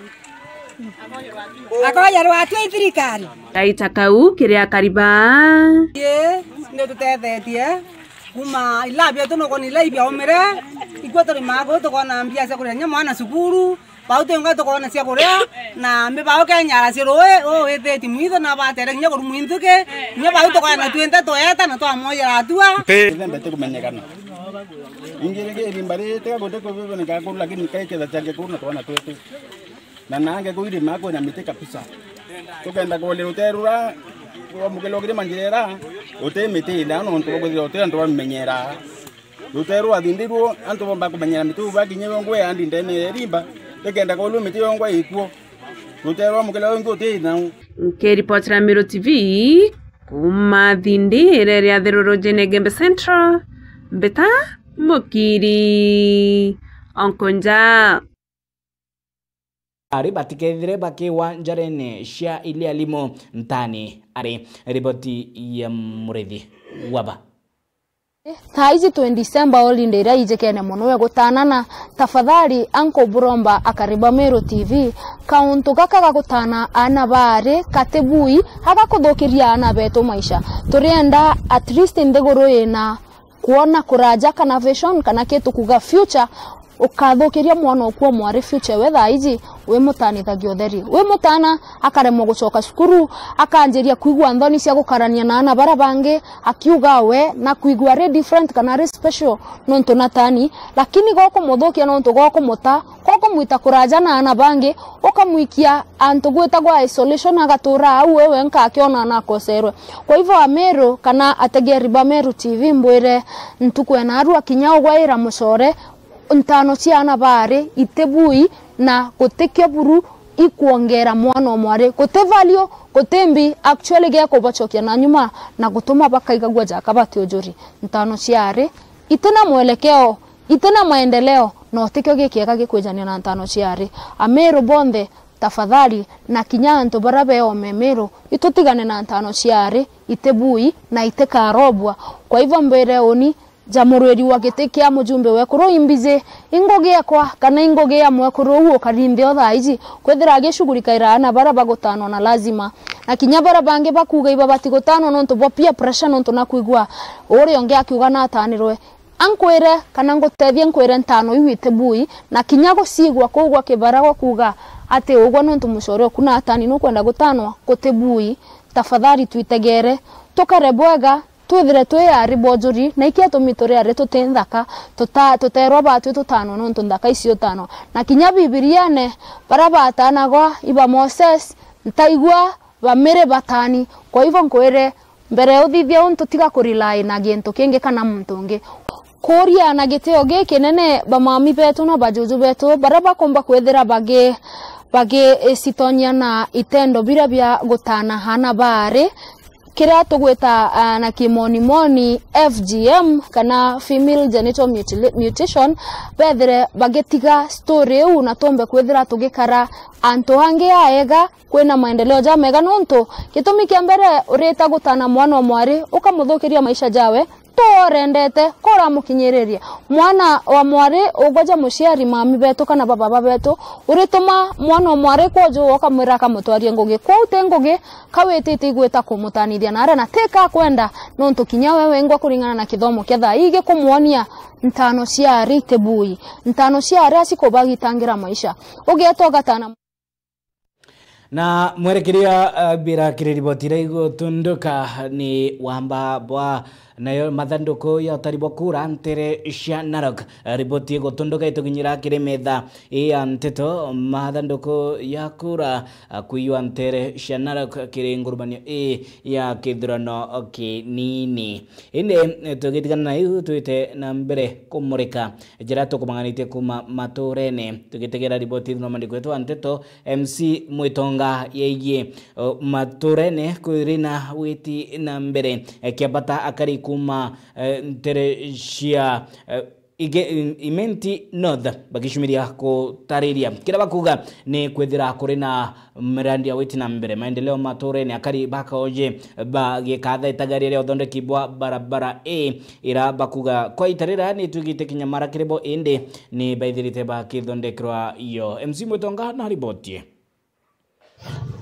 akoyerwa atwi i thirikari. Gaita kau kiri akari baa. Ii, ni tutethetie. Kuma ila bietu nukwona ila ibiaumire, ikwo turimaa kuu tukoona mbia cia kuriria kinya mwana cukuru, bau twinga tukoona cia kuria, na mbi bau kenyara cia ruui, uu withitie mwitho na batere kinya kurumwa inthuki, kinya bau tukoona twinthe tweeta na twamwoyera atua. Ithe mbete kumenyekana. Ingi ringi irimba riri tiga guti kubiboneka kuru, lakini kaiketha ciange kuru na twana twetu. Na nange kuu irima kwina miti kabisa. Tukenda kuuria ruteere rura rwa mukelo kirima njira ira, uti miti ina nontu bwa kwithirwa uti antu bamimenyera. Ruteere rwa thindi ruo antu bomba kumenyera miti ubu bakinya yongwe yandi ndene ya irimba, ikenda kuuria miti yongwa ikuo. Ruteere rwa mukelo wingi uti nau. Nkiripotera Meru T V, kuma thindi iria iri Athiruru Jene Gembe Central, Mbita Mukiri Onkonja. Ari batikethire bakiwa njarene cia iria limo ntani ari. Riboti ya Murithi Waba. Thaa iji twi December, holiday iria ijikene mono ya gutanana. Tafadhali, anko buromba akari ba Meru T V, kauntu gaka ga gutana aana baari katibui, agakuthukiria aana betu maisha. Turienda at least nthiguru ina kwona kuraja kana vision kana kitu kuga future, ukathukiria mwana oku o mwari future we thaa iji wi mutanithagia utheri. Wi mutana akaremwa gucoka cukuru, akanjiria kwigua nthoni cia gukarania na aana baria bangi, akiuga we na kwigua ari different kana ari special nontu natani, lakini gokumuthukia nontu gokumuta, gokumwita kuraja na aana bangi, ukamwikia antu gwitagwa isolation, agatuura au we wenka akiona na akoserwe. Kwa hivyo Ameru kana ategeri ba Meru T V mbwire ntuku ya narua kinya ugwaira mucore, ntano cia aana baari itibui na gutikio buru ikwongera mwana o mwari. Guti value, guti mbi, actually gekubacokia na nyuma na gutuma bakaigagua jaka bati ujuri. Ntano cia aari itina mwelekeo, itina maendeleo, na utikio gikiega gikwijania na ntano cia aari. Ameru bonthe, tafadhali, na kinya antu baria beome Meru, itutigane na ntano cia aari itibui na itikarobua. Kwa hivyo mbwire uni, ja murwiri wa giti kia mujumbe wekuru imbiji, ingugi ekwa kana ingugi ya mwekuru uu ukari nthi o thaa iji, kwithira agicugurikaira aana baria bagutanwa na lazima, na kinya baria bangi bakuuga ibabati gutanwa nontu bwa peer pressure, nontu na kwigua uria ungi akiuga natanirwe. Ankwire kana ngutethie nkwire ntano iu itibui, na kinya guciigua kuu gwa kibara gwa kuuga ati ugwa nontu mucore oku natani nukwenda gutanwa, gutibui. Tafadhali twitegere, tukare bwega, twithire twi ari bojuri, na iki atumi turi ari tuti nthaka, tuta-, tuterwa batwi tutanwa nontu nthaka icio utanwa. Na kinya Bibiriene, baria batanagwa iba Moses, ntaigua bamiri batani. Kwa hivyo nkwire, mbere ya uthithia untu, tiga kurely na gintu kingi kana muntu ungi. Kuuria na gitio gikinene bamami betu na bajuju betu, baria bakumba kwithira bagi-, bagicitonyia na itendo biria bia gutana aana baari, kiria tugwita, ah, na kimonimoni F G M, kana female genital mutila-, mutilation, bethire bagitiga story iu, na tumbe kwithira tugikara antu angi aega, kwina maendeleo jamega, nontu gitumi kia mbere urita gutana mwana o mwari, ukamuthukiria maisha jawe, tu urendete, ko uramukinyiriria. Mwana wa mwari ugwa ja muciari, mami betu kana bababa betu, urituma mwana o mwari kwoju ukamwira akamutwaria ngugi. Kwou ti ngugi, ka witite igwita kumutanithia na aria na ti ka kwenda, nontu kinya we wengwa kuringana na kithomo kia thaa ii gikumwonia ntano cia ari itibui, ntano cia ari acikubagitangira maisha. Ugeeta ugatana. Na mwerekeria, eh, mbira kiri riboti iria igutunduka ni wamba bwa nayo mathanduku ya utari bwa kura ntere cia Narok. Eh, riboti igutunduka itukinyira kiri metha ii ya nteto, mathanduku ya kura, eh, kuiywa ntere cia Narok kiri ngurumanio ii ya kithurano kinini. Indi, eh, tugitigana na iu, twite na mbere kumurika jira tukumang'anitie kuma maturene. Tugitegera riboti ithuna mandiko yetu a nteto, M C Mwitonga, yegie, o, maturene kwiri na witi na mbere. E, kia bata akari kuma, eh, ntere cia, eh, Ige-, Imenti North bagicumiria kutariria kiria bakuga ni kwithira kuri na mirandi ya witi na mbere maendeleo maturene, akari ba Kaoje bagikatha itagaria ria uthondeki bwa barabara ii, ira bakuga kwa itarira ni twigite kinya mara kiri bo, indi ni baithirite bakithondekerwa yo. M C Mwitonga na riboti.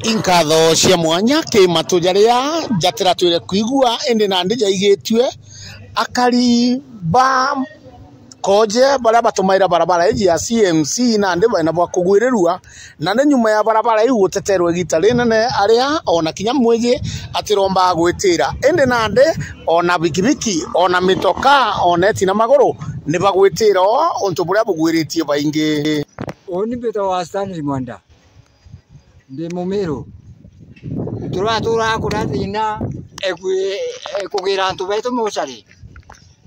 Inkatho cia mwanya ki matu jaria jatiratwire kwigua, indi nandi jaigitue. Akari ba Kaoje baria batumaira barabara iji ya C M C nandi baina bwa kugwirirua, na ni nyuma ya barabara iu guteterwa igita rinene, aria ona kinya mwiji atirombaga gwitira, indi nandi ona bikibiki, ona mitoka, ona eti na maguru ni bagwitira o untu buria bugwiritie baingi. Uni mbitagwa Stanley Mwenda. Ndi Mumiru. Turaturaga kuria thina, ekwi-, ekugira antu betu mochari.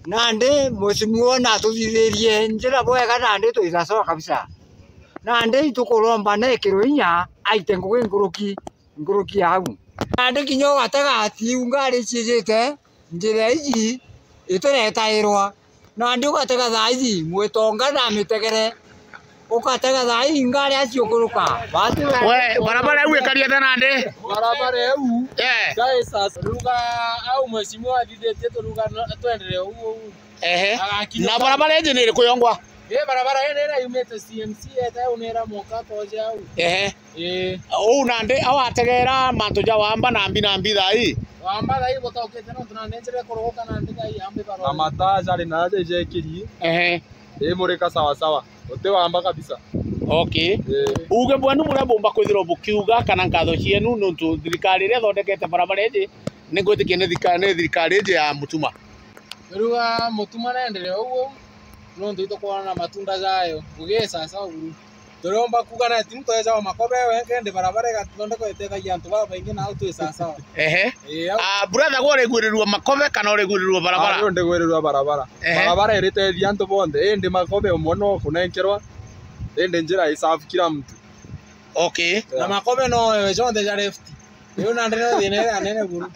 Nandi mheshimiwa natuthithirie njira bwega, nandi twi sawa kabisa. Nandi itukuromba na ikiro inya aite ngugi nkuruki, nkuruki ya au. Nandi kinya ugatega ati iu ngari ciijite, njira iji itiretairwa. Nandi ugatega thaa iji, Mwitonga na mitegere. Ugatega thaa iji, ngari acio kuruka. Bati we. We, barabara iu ikari atia nandi? Barabara iu. Eh. Guys, as-, ruga au mheshimiwa athithitie turuga no, twenderee uu uu. Ehe. Agakinya. Na barabara iji ni iriku yongwa? Ii, barabara ii ni iria yumite C M C yete au ni iria mwanka Kaoje au. Ehe. Ii. Uu nandi awategera mantu ja wamba na mbi na mbi thaa ii? Wamba thaa ii gutaukite nontu nandi njira ikuruguka nandi thaa ii ambi barua. Na mataa jari na aja ijekiri. Ehe. Imurika sawa sawa. Uti wamba kabisa. Okay. Ii. Uge bwenu buria bumba kwithirwa bukiuga kana nkatho cienu nontu thirikari iria ithondekete barabara iji, ni ngwitikia ni thirika-, ni thirikari iji ya Mutuma. Riuga Mutuma nendelee uu uu, nontu itukwona na matunda jayo. Ngugi i sawasawa buru. Turiomba kuuga na timu twejawa makobe wenke, indi barabara igathondekwa itethagia antu babaingi, na au twi sawasawa. Ehe. Ii, au. Ah, brother, gwe urigwirirua makobe kana urigwirirua barabara? Ah, riu ndigwirirua barabara. Ehe. Barabara iritethia antu bonthe, indi makobe umwe no kunenkerwa, indi njira i serve kila mtu. Okay. Na makobe no ewe jonthe ja left. Riu nandi no thina iria nene buru.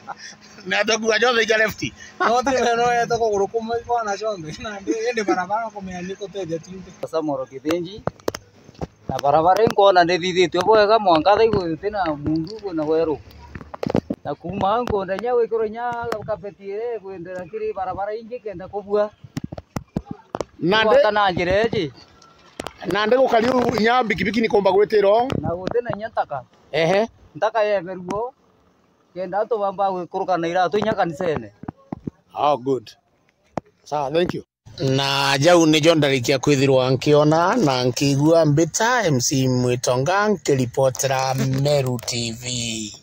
Na tokua jonthe ja left. No thina no yete kuguru kumwe ikona jonthe. Nandi indi barabara kumenya ni kutethia twinthe. Samoro Kithinji. Na barabara inkwona nithithitue bwega mwanka thaa igu guti na mundu kwina weru. Na kuuma au nkunda inya gwikirwa inya kapeti iria ikwendera kiri barabara ingi kenda kubua. Nandi gwaka na njira iji. Nandi gukari u inya bikibiki nikumba gwitira o. Na guti na inya ntaka. Ehe. Ntaka yeberua o. Kenda antu bamba gwikuruka na iratu inya kanisene. Oh, good. Sawa, thank you. Na jau nijo ndarikia kwithirwa nkiona na nkiigua mbita M C Mwitonga nkiripotera Meru T V.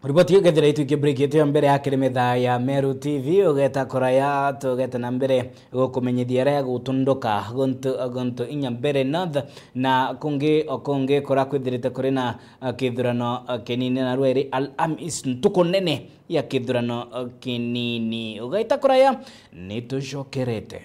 Riboti iu kethira itwikie break yetu ya mbere ya kiri metha ya Meru T V, ugeta kuraya, tugete na mbere gukumenyithia aria gutunduka guntu, guntu inya mbere North, na kungi o kungi kura kwithirite kuri na, uh, kithurano, uh, kinini, na rweri Al-Amis, ntuku nene ya kithurano, uh, kinini. Ugaita kuraya, nitucokerete.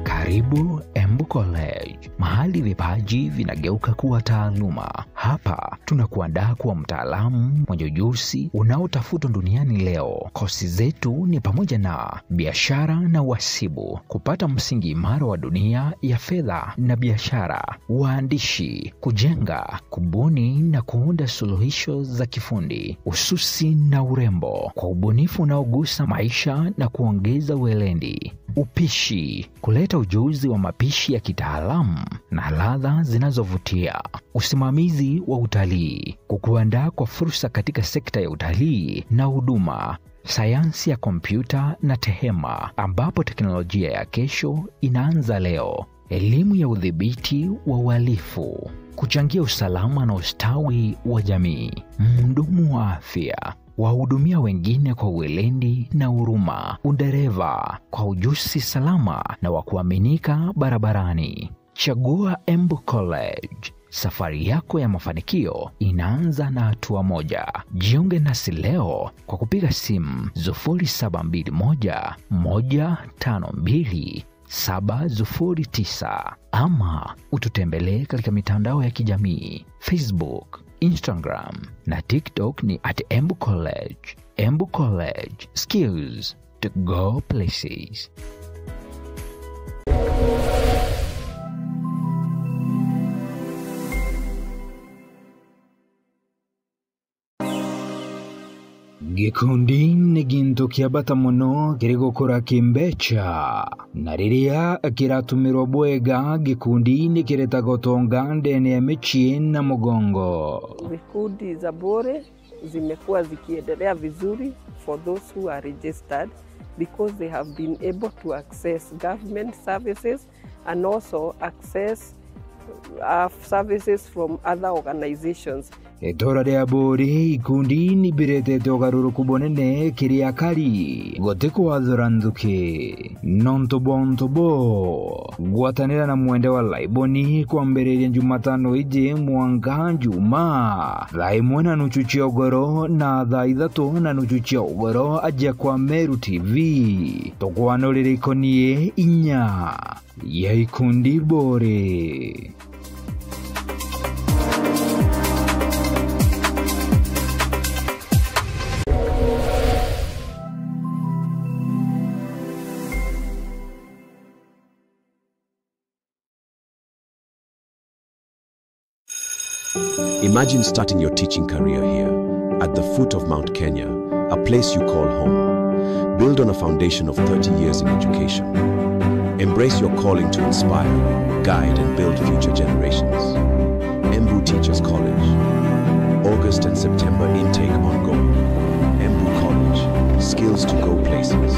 Karibu Embu College, mahali vipaji vinageuka kuwa taaluma. Hapa tunakuandaa kuwa mtaalamu mwenye ujuzi unaotafutwa duniani leo. Kosi zetu ni pamoja na biashara na uhasibu, kupata msingi imara wa dunia ya fedha na biashara, uandishi, kujenga, kubuni na kuunda suluhisho za kifundi, ususi na urembo, kwa ubunifu unaogusa maisha na kuongeza weledi. Upishi, kuleta ujuzi wa mapishi ya kitaalamu na ladha zinazovutia. Usimamizi wa utalii, kukuandaa kwa fursa katika sekta ya utalii na huduma. Sayansi ya kompyuta na tehema, ambapo teknolojia ya kesho inaanza leo. Elimu ya udhibiti wa uhalifu, kuchangia usalama na ustawi wa jamii. Mhudumu wa afya, wahudumia wengine kwa weledi na huruma. Udereva, kwa ujuzi salama na wa kuaminika barabarani. Chagua Embu College. Safari yako ya mafanikio inaanza na hatua moja. Jiunge nasi leo kwa kupiga simu sufuri saba mbili moja, moja tano mbili, saba sufuri tisa ama ututembelee katika mitandao ya kijamii, Facebook, Instagram na TikTok ni at Embu College. Embu College, skills to go places. Gikundi ni gintu kia bata mono kiri gukura kimbeca, na riria kiratumirwa bwega, gikundi ni kiretaga utonga ndene ya micii na mugongo. Vikundi za Bore zimekuwa zikiendelea vizuri for those who are registered, because they have been able to access government services and also access, uh, services from other organizations. Itura ria Bore, ikundi ni biretete ugaruruku bunene kiri akari, guti kwathura nthuki. Nontu bwa untu buu, gwatanira na mwende wa Laiboni kwambiriria Jumatano iji mwanka Juma, thaa imwe na nuchu cia ugoro na thaa ithatu na nuchu cia ugoro, aja kwa Meru T V. Tukwanurire ikonie inya ya ikundi Bore. Imagine starting your teaching career here, at the foot of Mount Kenya, a place you call home. Build on a foundation of thirty years in education. Embrace your calling to inspire, guide, and build future generations. Embu Teachers College. August and September intake ongoing. Embu College. Skills to go places.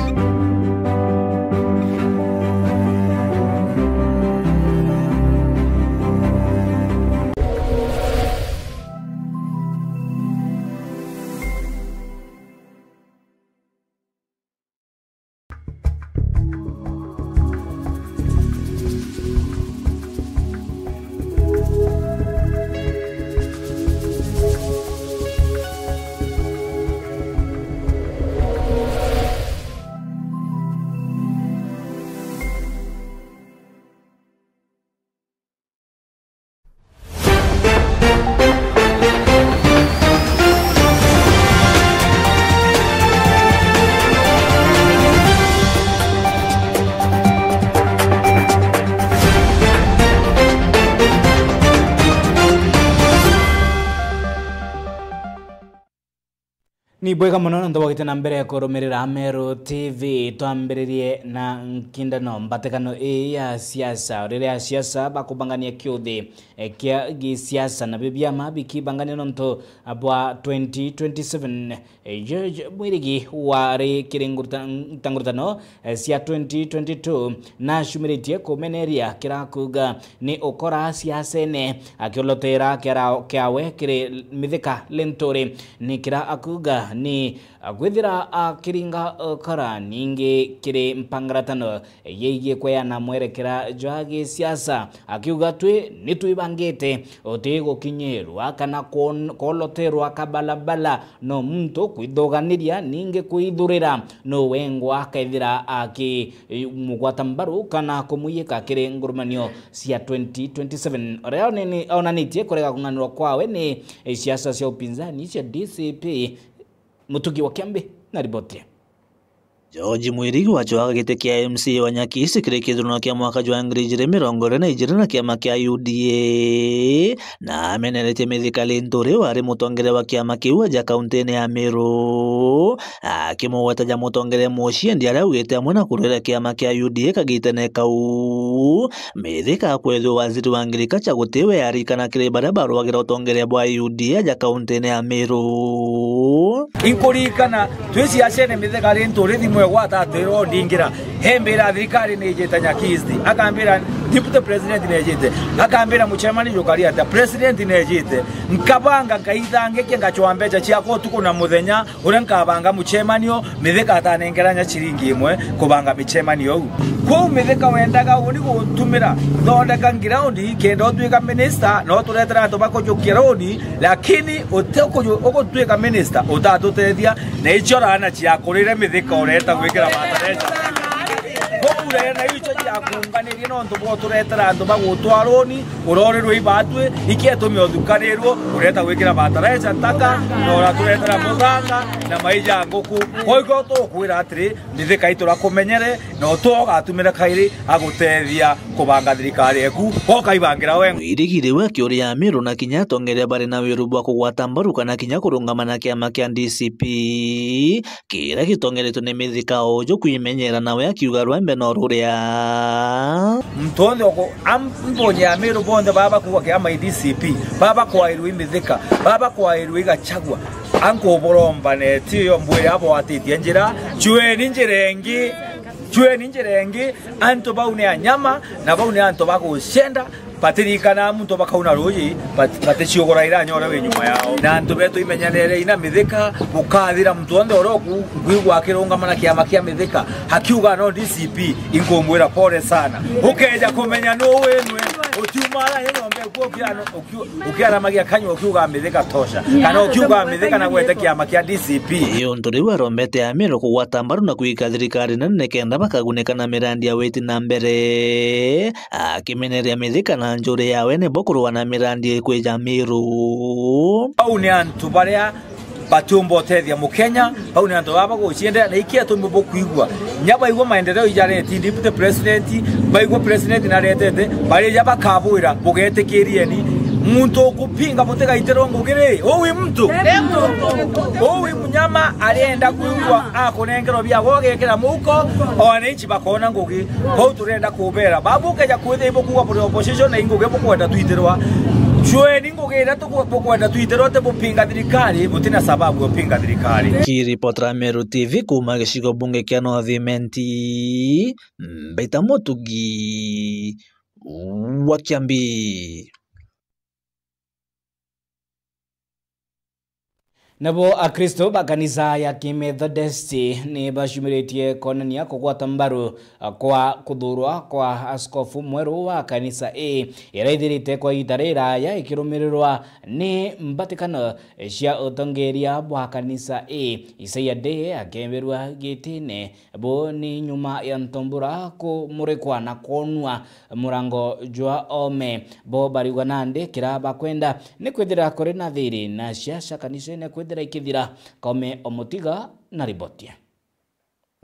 Ni bwega mono nontu bwa gwita na mbere kurumirira Meru T V. Twambiririe na nkindano, mbatikano ii ya siasa, riria siasa bakubangania kiuthi, eh, kia gisiasa, nabio biama bikibangania nontu bwa twenty twenty-seven. Eh, George Mwirigi wari kiri nguruta-, ntangurutano, eh, cia twenty twenty-two, nacumiritie kumeneria kira akuuga ni ukora siasene, akiolotera kiara kiawe kiri Mithika Linturi. Ni kira akuuga ni kwithira akiringa ukora ningi kiri mpangaratano yeigie kweana mwerekera jwa gisiasa, akiuga, "Twi ni twibangite, uti gukinyirwa kana kwon-, kwoloterwa kabalabala no muntu kwithuganiria, ningi kwithurira no wengwa akethira akimugwata mbaru kana kumwiyika kiri ngurumanio cia twenty twenty-seven." Uria oneni-, onanitie kurega kung'anirwa kwawe ni siasa cia upinzani cia D C P. Mutugi wa Kiambi na riboti. George Mwirigi wacwaga giti kia M C A wa Nyakisi kiri kithurano kia mwaka jwa ngiri ijiri mirongo iri na ijiri na kiama kia U D A, na ameneretie Mithika Linturi wari mutongeria wa kiama kiu aja kauntine ya Meru, akimugweta ja mutongeria muciendi aria augite amwe na kurwira kiama kia U D A kagitene kau. Mithika akwethua waziri wa ngirikacha gutiwe arikana kiri baria barwagira utongeria bwa U D A aja kauntine ya Meru. Inkuririkana twi ciacene Mithika Linturi thimu egwata atwira ndingira, hembira thirikari ni ijite Nyakisi, akambira deputy president ni ijite, akambira muchemani jukari atia, president ni ijite, nkabanga nkaithangikia ngachwa mbecha ciakwa utuku na muthenya, uria nkabanga muchemanio, Mithika atanengeranya ciringi imwe kubanga michemanio iu. Kwou Mithika wendaga uni guntumira nthondeka ngiraundi kenda utwika minista, no turetera antu bakujukia roni, lakini uti ukuju-, ugutwika minista utatutethia, na icio rana ciakurire Mithika ureta gwikira bataresa. Kwou rena icio ciakunganirie nontu bwa uturetera antu bagutwa roni, urorirwe ibatwi, ikietumi uthukanirwo, ureta gwikira bataresa ntaka, na uraturetera muthanga na maija nguku. Koigo tukwira atiri, Mithika iturakumenyere, na utu ugatumira kairi agutethia kubanga thirikari eku, ukaibangira we. Mwirigi riu akiuria Amiru na kinya atongeria bari na wiru bwa kugwata mbaru kana kinya kurungama na kiama kia D C P, kiria gitongeretwe ni Mithika uju kwimenyera, nawe akiuga rwembe no ruria. Muntu onthe uku-, am-, mbonye Amiru bonthe baba kuuga kiama i D C P, baba kwairwe i Mithika, baba kwairwe i Gachagua, ankuburomba neti iyo mbwire abwatitie njira, chweni njira ingi, chweni njira ingi, antu bau ni anyama, na bau ni antu bagucenda, batirikana muntu bakauna ruuji, bat-, baticiugura iranya uria wi nyuma yao. Na antu betu imenyanere ina Mithika, bukathira muntu onthe uria uku-, kwigua akirungama na kiama kia Mithika, akiuga no D C P, inkumwira pole sana. Ukeja kumenya nu winwe, utiuma ara nyombe kuo kiano, ukiu-, ukiaramagia kanyua ukiuga Mithika tosha, kana ukiuga Mithika na gwete kiama kia D C P. Ii untu riu arombete Amiru kugwata mbaru na kwika thirikari nene nikenda bakagunika na mirandi ya witi na mbere. Akimeneria Mithika na njuri yawe nibo kurua na mirandi ikwija Miru. Bau ni antu baria batiumba utethia Mukenya, bau ni antu baba baguciendera, na iki atumi bukwigua. Nya baigua maendeleo ijareti, deputy president, baigua president naretete, barija bakabwira, bugetikirieni. Muntu ukupinga butigaitirwo ngugi ri, uwi muntu. Uwi munyama arienda kwigua akunengerwa biagwa ugekira muko, ona ici bakona ngugi. Kwou turenda kubera, babu ukeja kwithia ibukuga buri opposition na ingugi bukwenda twitirwa. Chweni ngugi iria tuku-, bukwenda twitirwa ti bupinga thirikari, butina sababu ya upinga thirikari. Kiripotera Meru T V kuma gicigo bunge kia North Imenti, Mbaita Mutugi wa Kiambi. Nabo Akristo ba kanisa ya Kimethodisti ni bacumiritie konania kugwata mbaru kwa kuthurwa kwa askofu mweru wa kanisa ii, iria ithirite kwa ihinda riraya ikirumirirwa ni mbatikano cia utongeria bwa kanisa ii. Isaia Ndii akembirwa gitine. Bo ni nyuma ya ntombura kumurikwa na kwonwa murango jwa ome. Bo bariuga nandi kira bakwenda ni kwithira kuri na thiri na ciaca kanisene kwithira ikithira. Kome Omutiga na riboti.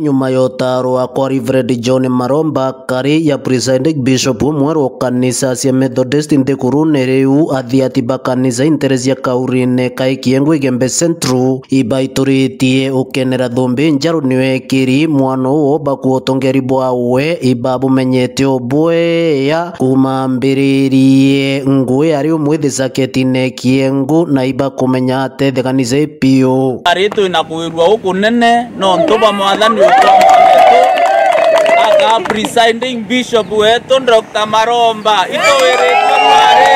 Nyuma ya utaro wa kwa Reverend John Maromba, kari ya Presiding Bishop mweru wa kanisa cia Methodist nthigurune riu, athiati ba kanisa intere cia Kaurine kai Kiengwa Igembe Central, ibaituritie ukenera thumbi njaru ni wekiri mwana uo bakua utongeri bwawe, ibabumenyete o bwea kuma mbiririe ngui ari umwithi saketine kiengu, na ibakumenya atethekanize biu. Ari twina kwirua ukunene nontu bwa mwathani utonga wetu, aka presiding bishop wetu Doctor Maromba, ituwiritwe twari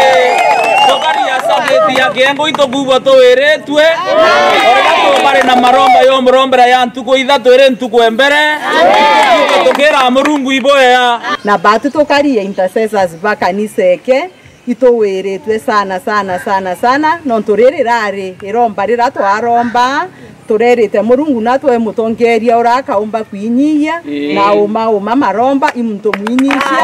tukaria sabiti ya kiengu itukwigua tuwiritwe. Ori batu bari na maromba yo murombera ya ntuku ithatu iri ntuku embere, tukira Murungu iboya. Na batu tukaria intercessors ba kanisa eke, ituwiritwe sana, sana, sana, sana, nontu riri rari iromba rira twaromba, turerite Murungu natwe mutongeria ura akaumba kwinyiyia, ii, na uma, uma maromba, i muntu mwinyisia,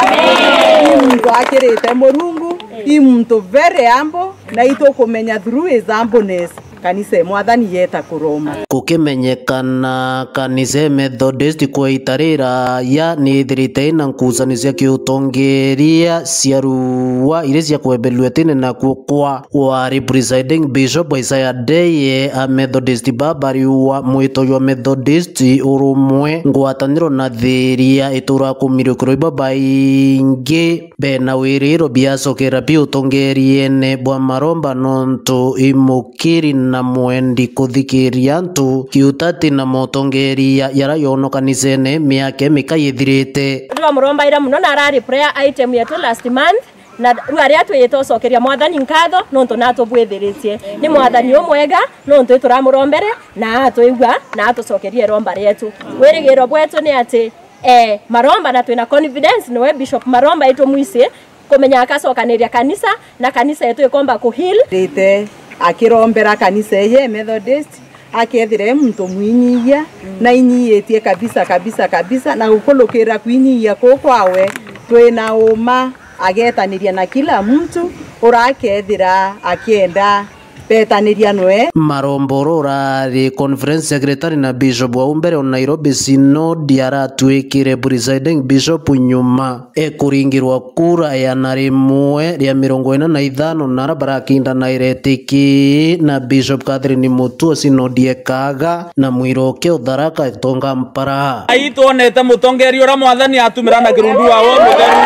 i muntu akirite Murungu, i muntu very humble, na itukumenya through his humbleness. Kanisa e Mwathani yeta kuroma. Gukimenyekana, kanisa e Methodist kwa itarira ya ni ithirite ina nkucanio cia kiutongeria cia ruwa iria cia kwembelua tene na kuo kwa wari presiding bishop Isaiah Ndeye. A Methodist baba riwa mwito jwa Methodist urumwe, ngwataniro na thiria itura kumirukirwa ibabaingi. Bena wiriro biacokera pi utongeriene bwa maromba, nontu i mukiri na mwendi kuthikiria antu kiutati na motongeria yara yono kanisene miaka mika yithirite. Twamurombaira muno na arari prayer item yetu last month, na riu aria twiyite ucokeria Mwathani nkatho nontu natubwithiritie. Ni Mwathani umwega nontu ituramurombere na atwigua na atucokerie iromba rietu. Wirigiro bwetu ni ati Eh, Maromba, na twina confidence niwe Bishop Maromba itumwici kumenya akacokaniria kanisa, na kanisa yetu ikomba ku heal. Rite akirombera kanisa eye Methodist, akethira e muntu mwinyiyia, na inyiyitie kabisa, kabisa, kabisa, na gukulukira kwinyiyia kuu kwawe, twina uma agetaniria na kila muntu urakethira akienda betaniria nwe. Maromba ura urari conference secretary na Bishop wa umbere o Nairobi Synod aratwikire presiding bishop nyuma ekuringirwa kura ya na rimwe ria mirongo ina na ithano na ara barakindanaire tiki na Bishop Catherine Mutua Synod ekaga na mwiro uke utharaka itonga mpara. Ai twonete mutongeria uria Mwathani atumira na kirundu wawe mutheru.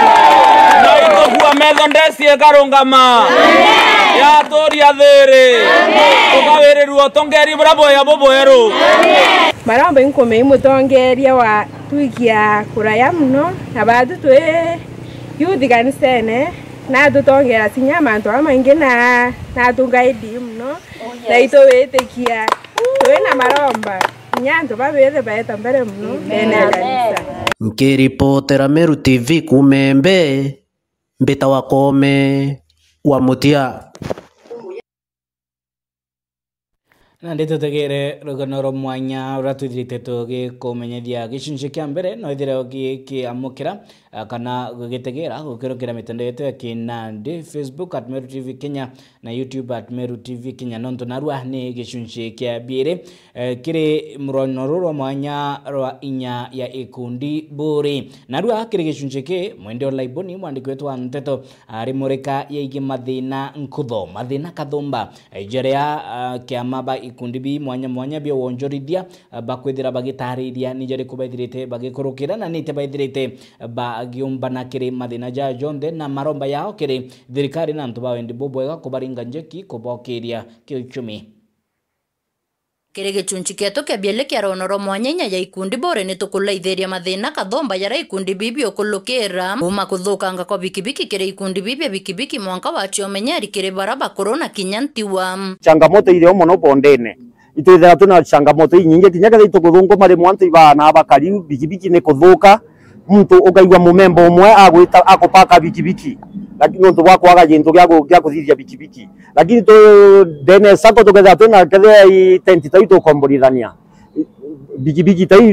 Na itugua Methodist ikarungama. Yaturia thiri. Tukawirirua utongeria buria bwega bubweru. Maromba inkumei mutongeria wa twikia kuraya muno, na batu twi youth kanisene, na atutongera cinya mantu jamaingi na, na atuguide muno, na itwitikia twina Maromba. Kinya antu babethe baeta mbere muno ndene ya kanisa. Nkiripotera Meru T V kuuma Embe, mbita wa Koome wa Mutia. Nandi tutegere rugano rwa mwanya ruria twithirite tugikumenyithia. Gicunci kia mbere no ithire ugikiamukira, ah, kana gugitegera gukirukira mitandao yetu ya kinandi, Facebook at Meru T V Kenya, na YouTube at Meru T V Kenya, nontu narua ni gicunci kia biiri, eh, kiri rugano ruru rwa mwanya rwa inya ya ikundi buri. Narua kiri gicunci ki, Mwende Olaiboni, mwandiki wetu wa nteto, arimurika yegie mathina nkutho, mathina kathumba, eh, jaria, ah, kiama ba ikundi bi mwanya mwanya bia wonjorithia, ah, bakwithira bagitariria ni jariku baithirite bagikurukira, na nite baithirite bagiumbana kiri mathina jaa jonthe, na maromba yao kiri thirikari na antu ba wendi bubwega kubaringa njeki kubokiria kiuchumi. Kiri gicunci kietu kia bieli kia rono rwa mwanya inya ya ikundi buri, ni tukulaithiria mathina kathumba jaria ikundi biu biukulukira, kuuma kuthukanga kwa bikibiki kiri ikundi biu bia bikibiki mwanka wa cionenyeri kiri bara bakuru na kinya ntiwa. Changamoto irio mono bondene. Itwithira twina changamoto inyingi, kinya kethira itukuthunguma rimwe antu ibaana bakari, bikibiki ni kuthuka, muntu ukaigua mumemba umwe agwita akupaka bikibiki, lakini nontu bwa kwaga gintu gia ku-, gia kuthithia bikibiki. Lakini tu ndene ya sacco tukethira twina kethira i tenti tau itukomborithania, bikibiki tau i,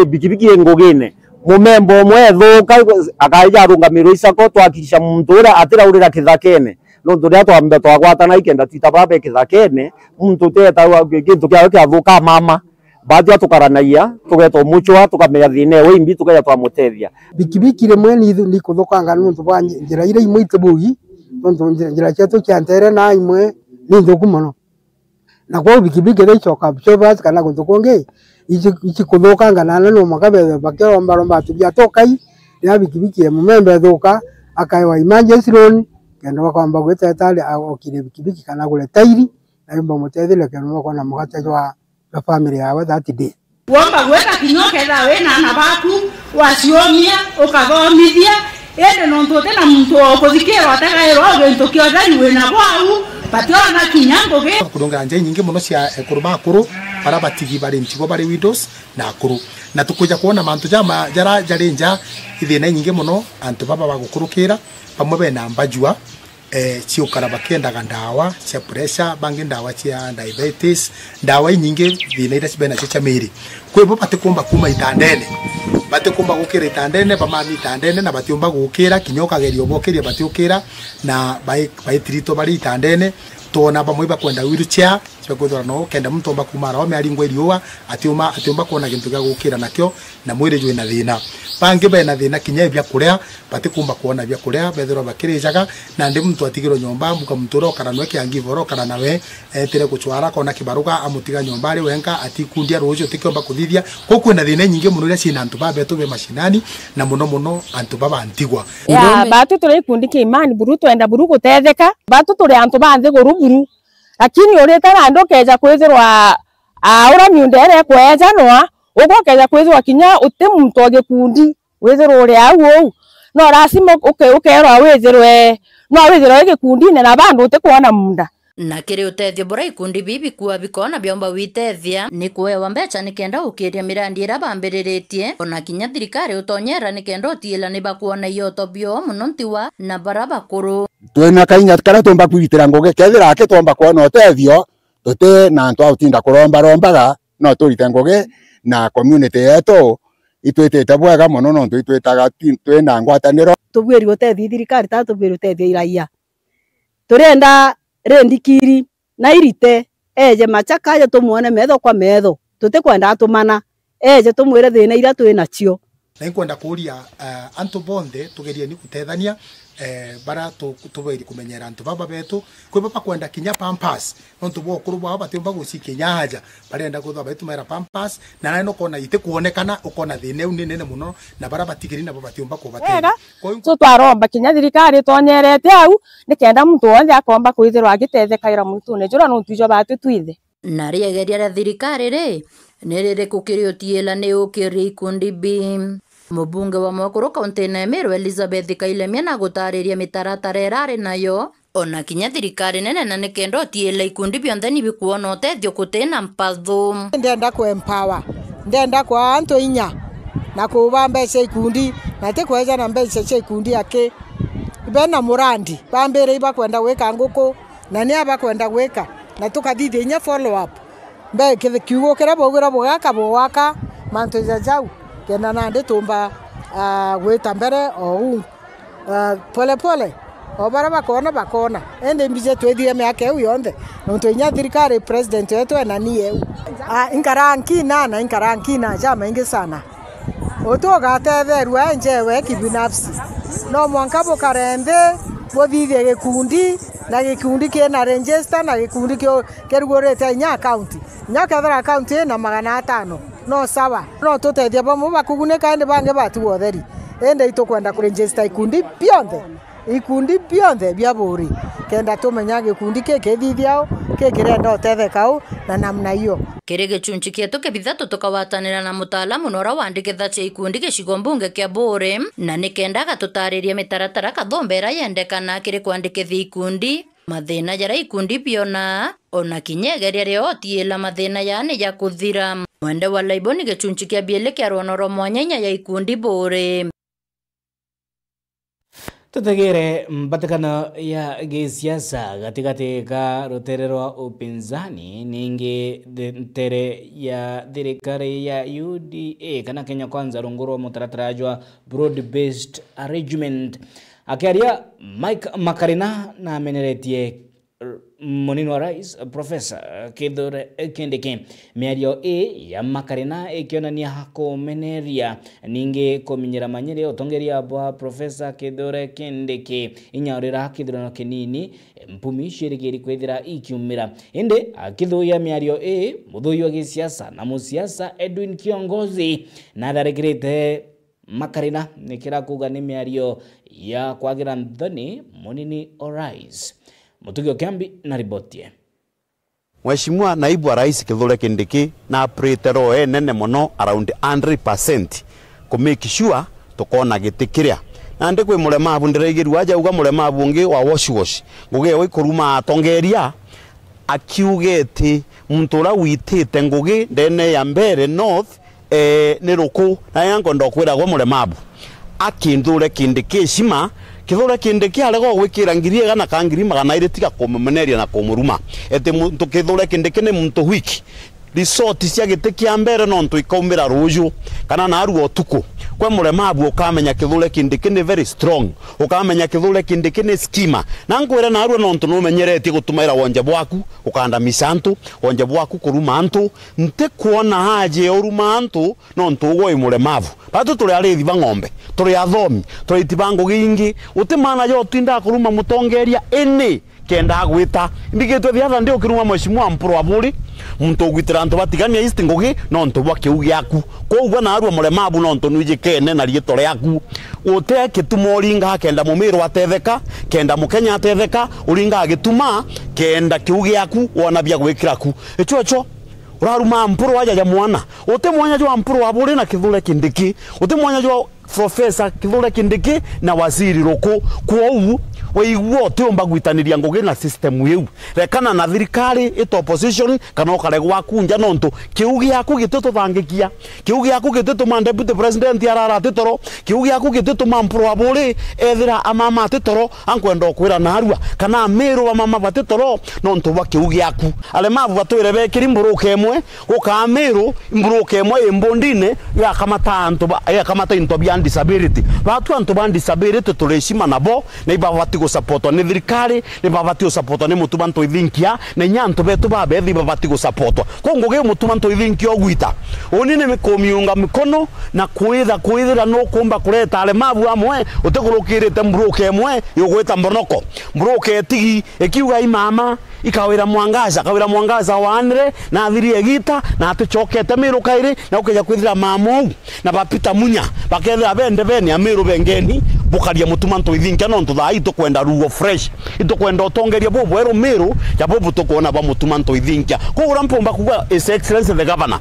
i, bikibiki i ngugine, mumemba umwe ethuka, akaija arungamirwa i sacco, twahakikisha muntu uria atiraurira kithakene. Nontu riria twambe twagwatana ikenda twita baba kithakene, muntu uteta gintu kiawe kiathuka mama, baatwi tukaranagia, tugeeta umucwa, tukamenya thina ewe imbi, tukeja twamutethia. Bikibiki rimwe ni, ni kuthukanga nontu bwa nji-, njira iria imwe itibugi, nontu nji-, njira cietu cia ntere na imwe ni nthuku mono. Na kwou bikibiki riria icoka Shoppers kana guntu kungi, ici, ici kuthukanga na no mwanka be-, bakiromba romba aturia tukai, riria bikibiki ya mumemba ethuka, akaewa emergency loan, kenda bakomba gwita etari a-, okire bikibiki kana agure tairi, na yumba mutetheria kenda bakona mugate jwa, jwa family yawe that day. Womba gwita kinya ukethira wina ana baku, waciomia, ukathomithia, indi nontu utina muntu wa ukuthikira utegairwa o gintu kia utheri wina bwau, bationa kinya ngugi. Kurungira nja inyingi mono cia ekuru ba akuru, bara batigi bari ntigo bari widows na akuru. Na tukwija kwona mantu jama jara jari nja, ithina inyingi mono, antu baba bagukurukira, bamwe bena mbajua, eh, ciukara bakiendaga ndawa cia pressure, bangi ndawa cia diabetes, ndawa inyingi thina iria cibe nacio cia miri. Kwi bo batikumba kuma itandene, batikumba gukira itandene, bamami itandene, na batiumba gukira, kinya ukageria ubokiria batiukira, na bai-, baitiritwo bari itandene. Twona bamwe bakwenda wheelchair, Cia kwithirwa no kenda muntu omba kuuma ara ome aringwe iriua, atiuma, atiumba kwona gintu gia gukira nakio, na mwiri jwina thina. Bangi bena thina kinya ibia kuria, batikumba kwona bia kuria, bethirwa bakirijaga, nandi muntu atigirwe nyomba, muka muntu uria ukara nwe kiangiva uria ukara nawe, etire gucwara, akona kibaruga, amutiga nyomba ari wenka, atikundia ruuji utikiomba kuthithia. Kuu kwina thina inyingi mono iria ciina antu babetu be mashinani, na mono mono antu baba ntigwa. Ya, batu turi gikundi kia Imani buru, twenda buru gutetheka, batu turi antu ba nthiguru buru, lakini urite nandi ukeja kwithirwa, ah, uria miunda iria ikwejanwa, ugwe ukeja kwithirwa kinya uti muntu o gikundi, withirwa uri au uu, no lazima uke-, ukeerwa withirwe, no withirwe wi gikundine na bandu utikwona munda. Na kiri utethio buria ikundi bii bikua bikona biomba gwitethia, ni kuewa mbeca nikenda gukiria mirandi iria bambiriritie, ona kinya thirikari utonyera nikenda utiila ni bakwona ioto bio mono ntigwa na bara bakuru. Twina kainya karia tumba kwitira ngugi, kethira aki twomba kwona utethio, tuti na antu a gutinda kurombarombaga, no turite ngugi na community yetu itwitite bwega mono, nontu itwitaga twi-, twina ngwataniro. Tubwiri utethia thirikari, ta tubwiri utethia iraia. Turienda rindikiri na irite, eje Machaka aje tumwone metho kwa metho. Tutikwenda atumana, eje tumwire thina iria twi nacio. Na inkwenda kuuria, eh, antu bonthe, tugerieni gutethania, eh, bara tu-, tubairi kumenyera antu baba betu. Kwi baba kwenda kinya pampers, nontu bwa ukuru bwao batiumba gucikinya aja, barenda kwithirwa baitumira pampers, na nani ukona itikwonekana, ukona thina iu ni nene mono, na bara batigeri nabo batiumba kubateithia. Wega. Kwa hiyo so twaromba kinya thirikari itonyerete au, nikenda muntu wonthe akomba kwithirwa agitethekaira muritune juria nontu ijo batu twithe. Na riegeria ria thirikari ri, ni ririku kiri utiila ni ukiria ikundi bii? Mubunge wa Mwakuru kaunti ya Meru Elizabeth Kailemia na gutariria mitaratara irari nayo, ona kinya thirikari nene, na nikenda utiila ikundi bionthe ni bikwona utethio guti na mpathu. Ndenda ku empower, ndenda kwa antu inya na kuba mbeca ikundi, na ti kweja na mbeca cia ikundi aki. Bena murandi, bambire ibakwenda gwika nguku, na ni abakwenda gwika, na tukathithia inya follow up. Mbe kithi-, kiugo kiria baugira bugaka, bugwaka mantu ja jau, kenda nandi tumba, ah, gwita mbere o uu, ah, pole pole, o baria bakoona, bakoona. Indi mbije twithire miaka iu yonthe, nontu inya thirikari, president wetu ena ni eu. Ah, inkara nkina na inkara nkina jamaingi sana. Uti ugatetherua enjewe kibinafsi. No mwanka bukare nthi, buthithie gikundi, na gikundi kina register, na gikundi kio-, kirugurite inya account. Inya kethira account ina magana atano, no sawa. No tutethia bamwe bakugunika, indi bangi batigwa utheri. Indi itukwenda kuregister ikundi bionthe. Ikundi bionthe bia buuri, kenda tumenya gikundi ki kithithiao, ki kirenda utetheka u, na namna iyo. Kiri gichunchi kietu kia bithatu, tukagwatanira na mutaalamu na uria wandikithagia ikundi gicigo mbunge kia Buuri, na nikenda agatutariria mitaratara kathomba iria yendekana kiri kwandikithia ikundi, mathina jaria ikundi bionaa, ona kinya igeria ria utiila mathina yaa ni ja kuthira. Mwende wa Laiboni gichunchi kia biiri kia rwono rwa mwanya inya ya ikundi Buuri. Tutegere mbatikano ya gisiasa gatigati ka rutere rwa upinzani ningi thi-, ntere ya thirikari ya U D A kana Kenya Kwanza rungu rwa mutaratara jwa broad based arrangement. Akiaria, Mike Makarina nameneretie munini wa rais, Professor Kithure Kindiki. Miario ii ya Makarina ikionania kumeneria, ningi kuminyira manyiri utongeria bwa Professor Kithure Kindiki. Inya urira kithurano kinini, mpumi ciirigiri kwithira ikiumira. Indi akithuuya miario ii, muthuuji wa gisiasa na musiasa Edwin Kiongozi natharikirite Makarina, nikira kuuga ni miario ya kwagira nthoni munini o rais. Mutugi o Kiambi na riboti ii. Mheshimiwa Naibu wa Rais Kithure Kindiki na apurite roho enene mono, around hundred percent, ku make sure tukona giti kiria. Nandi kwi muremavu ndiraigirua aja auga muremavu ungi wa wash wash. Ngugi ewe ikuruma atongeria, akiuga ati muntu uria witite ngugi ndene ya Mbeere North, eh, ni ruku. Na ria nkwenda ukwiragwa muremavu, akinthure Kindiki icima, Kithure Kindiki arega gwikira ngiri igana ka ngiri magana iri tiga kumumeneria na kumuruma. Ati muntu Kithure Kindiki ni muntu weak. Resort cia giti kia mbere nontu ikaumira ruuju, kana narua utuku. Kwe muremabu ukamenya Kithure Kindiki ni very strong, ukamenya Kithure Kindiki ni schema. Na nkwire narua nontu numenyeretie gutumaira wonje bwaku gukandamica antu, wonje bwaku kuruma antu. Ntikwona haja ya uruma antu nontu ugwe wi muremabu. Batu turi ariithi ba ng'ombe, turi athomi, turi aiti ba ngugi ingi. Uti maana ja utindaga kuruma mutongeria ini kenda agwita. Mbigitwe the other day ukiruma Mheshimiwa Mpuru Aburi, muntu ugwitira antu ba Tigania East ngugi nontu bwa kiu giaku. Kwou gwe narua muremabu nontu nwijikene na riitwa riaku. Uti gituma uringa kenda Mumiru atetheka, kenda Mukenya atetheka, uringa gituma kenda kiu giaku wona bia gwikira ku. Ichocho, uraruma Mpuru aja ja mwana. Uti mwanya jwa Mpuru Aburi na Kithure Kindiki. Uti mwanya jwa Professor Kithure Kindiki na Waziri Ruku. Kwou, waigua utiumba gwitaniria ngugi na system iu. Rekana na thirikari, ita opposition, kana ukare gwaku nja, nontu kiu giaku gitituthangikia. Kiu giaku gitituma Deputy President arara ati toro. Kiu giaku gitituma Mpuru Aburi ethira amama ati toro. Ankwenda ukwira narua, kana Amiru bamama bati toro, nontu bwa kiu giaku. Aremabu batwire bekiri mburuka imwe, guka Amiru, mburuka imwe i mbundine, igakamata antu ba, igakamata into bia disability. Batu antu ba disability turi heshima nabo, na ibabati gusupportwa ni thirikari, ni babati gusupportwa ni Mutuma Ntoithinkia, na inya antu betu babethi ibabati gusupportwa. Kwou ngugi Mutuma Ntoithinkia ugwita, uni ni kumiunga mikono na kwitha, kwithira nukumba kureta aremabu amwe, utikurukirite mburuka imwe yugwita Mbonoko. Mburuka itigi ikiuga i mama, i Kawira Mwangaza, Kawira Mwangaza waanire, na athirire igita, na atucokete Miru kairi, na ukeja kwithira mama uu na ba Peter Munya bakethira bende beni Amiru bengeni, bukaria Mutuma Ntoithinkia, nontu thaa ii itukwenda ruo fresh, itukwenda utongeria bubweru Miru ja bubu tukwona bwa Mutuma Ntoithinkia. Kwou uria mpumba kuuga, His Excellency the Governor,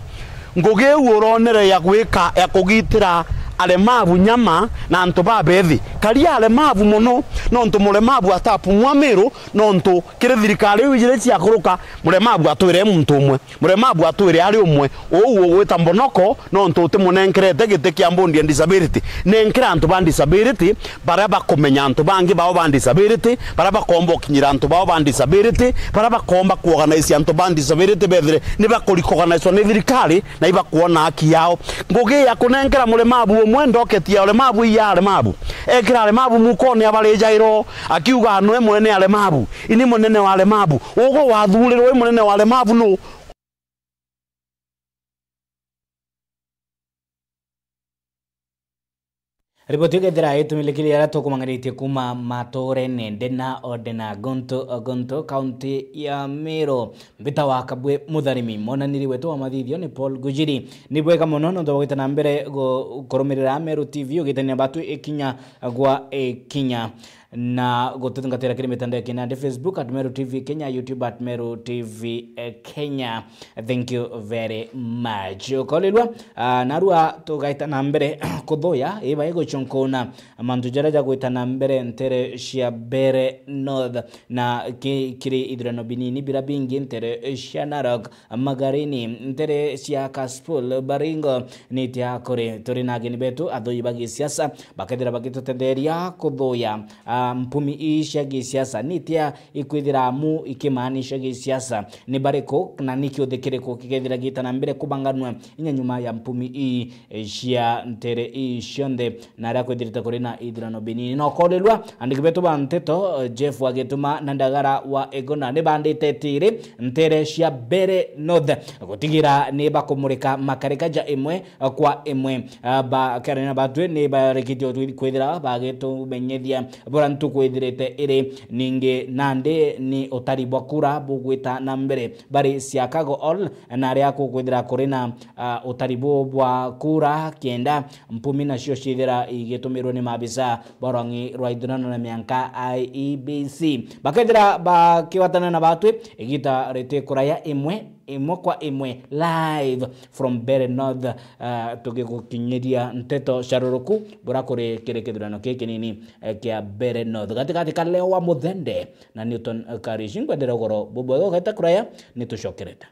ngugi iu uronere ya gwika ya kugitira aremabu nyama na antu babethi, karia aremabu mono, nontu muremabu atapumwa Miru, nontu kiri thirikari iu ijiri ciakuruka, muremabu atwire e muntu umwe, muremabu atwire ari umwe. Uu ugwita Mbonoko, nontu utimunenkerete giti kia mbundi ya disability. Nenkera antu ba disability baria bakumenya antu bangi bao ba disability, baria bakomba ukinyira antu bao ba disability, baria bakomba kuorganize antu ba disability bethire ni bakurecognizewa ni thirikari na ibakwona haki yao. Ngugi ya kunenkera muremabu umwe ndoketi ya uremabu iya aremabu. Ekira aremabu mukone abarijairo, akiuga, "Nwe mwene aremabu, ini munene wa aremabu." Ugwe wathurirwe wi munene wa aremabu nu? Riboti ikethira itumilikiria aria tukumang'anitie kuuma maturene ndena o ndena, gonto o gonto, kaunti ya Meru. Mbita wa Kabwe Mutharimi, monaniri wetu wa mathithio ni Paul Gujiri. Ni bwega mono nontu bwa gwita na mbere gu-, kurumirira Meru T V ugitania batu ikinya gwa ikinya. Na gututhingatira kiri mitandao ya kinandi, Facebook at Meru T V Kenya, YouTube at Meru T V, eh, Kenya. Thank you very much. Ukorirua, ah, narua tugaita na mbere kuthuya, iba iguchonkona mantu jaria jagwita na mbere ntere cia Mbeere North, na ki-, kiri ithurano binini bira bingi ntere cia Narok, Magarini, ntere cia Kasipul, Baringo, nitia kuri. Turi na ageni betu, athuyi ba gisiasa, bakethira bagitutetheria kuthuya, ah, mpumi ii cia gisiasa, nitia ikwithira amu ikimaanisha gisiasa, ni bariku, na ni kiuthi kiriku gikethira giita na mbere kubanganua inya nyuma ya mpumi ii, eh, cia ntere ii cionthe. Na aria kwithirite kuri na ithurano binini. Na ukorirua, andiki betu ba nteto, eh, Jeff wa Gituma na Ndagara wa Iguna, ni bandite tiri ntere cia Mbeere North, gutigira ni bakumurika makarika ja imwe, eh, kwa imwe. Ah, ba, karina batwi ni barikitie utwi-, kwithira bagitumenyethia buria ntuku ithirite iri. Ningi nandi ni utari bwa kura bugwita na mbere bari Siakago Hall, na aria kukwithira kuri na, ah, utari bu bwa kura kenda mpumi nacio ciithira igitumirwe ni maabisa ba rwang'i rwa ithurano na mianka, I E B C. Bakethira bakiwatana na batwi, igita riti kuraya imwe, imwe kwa imwe, live from Mbeere North, ah, tugigukinyiria nteto cia ruruku buria kuri kiri kithurano giki kinini, eh, kia Mbeere North. Gatigati ka Leo wa Muthende na Newton Karish. Nkwendera ugoro bubwega, ugaita kuraya, ni tucokerete.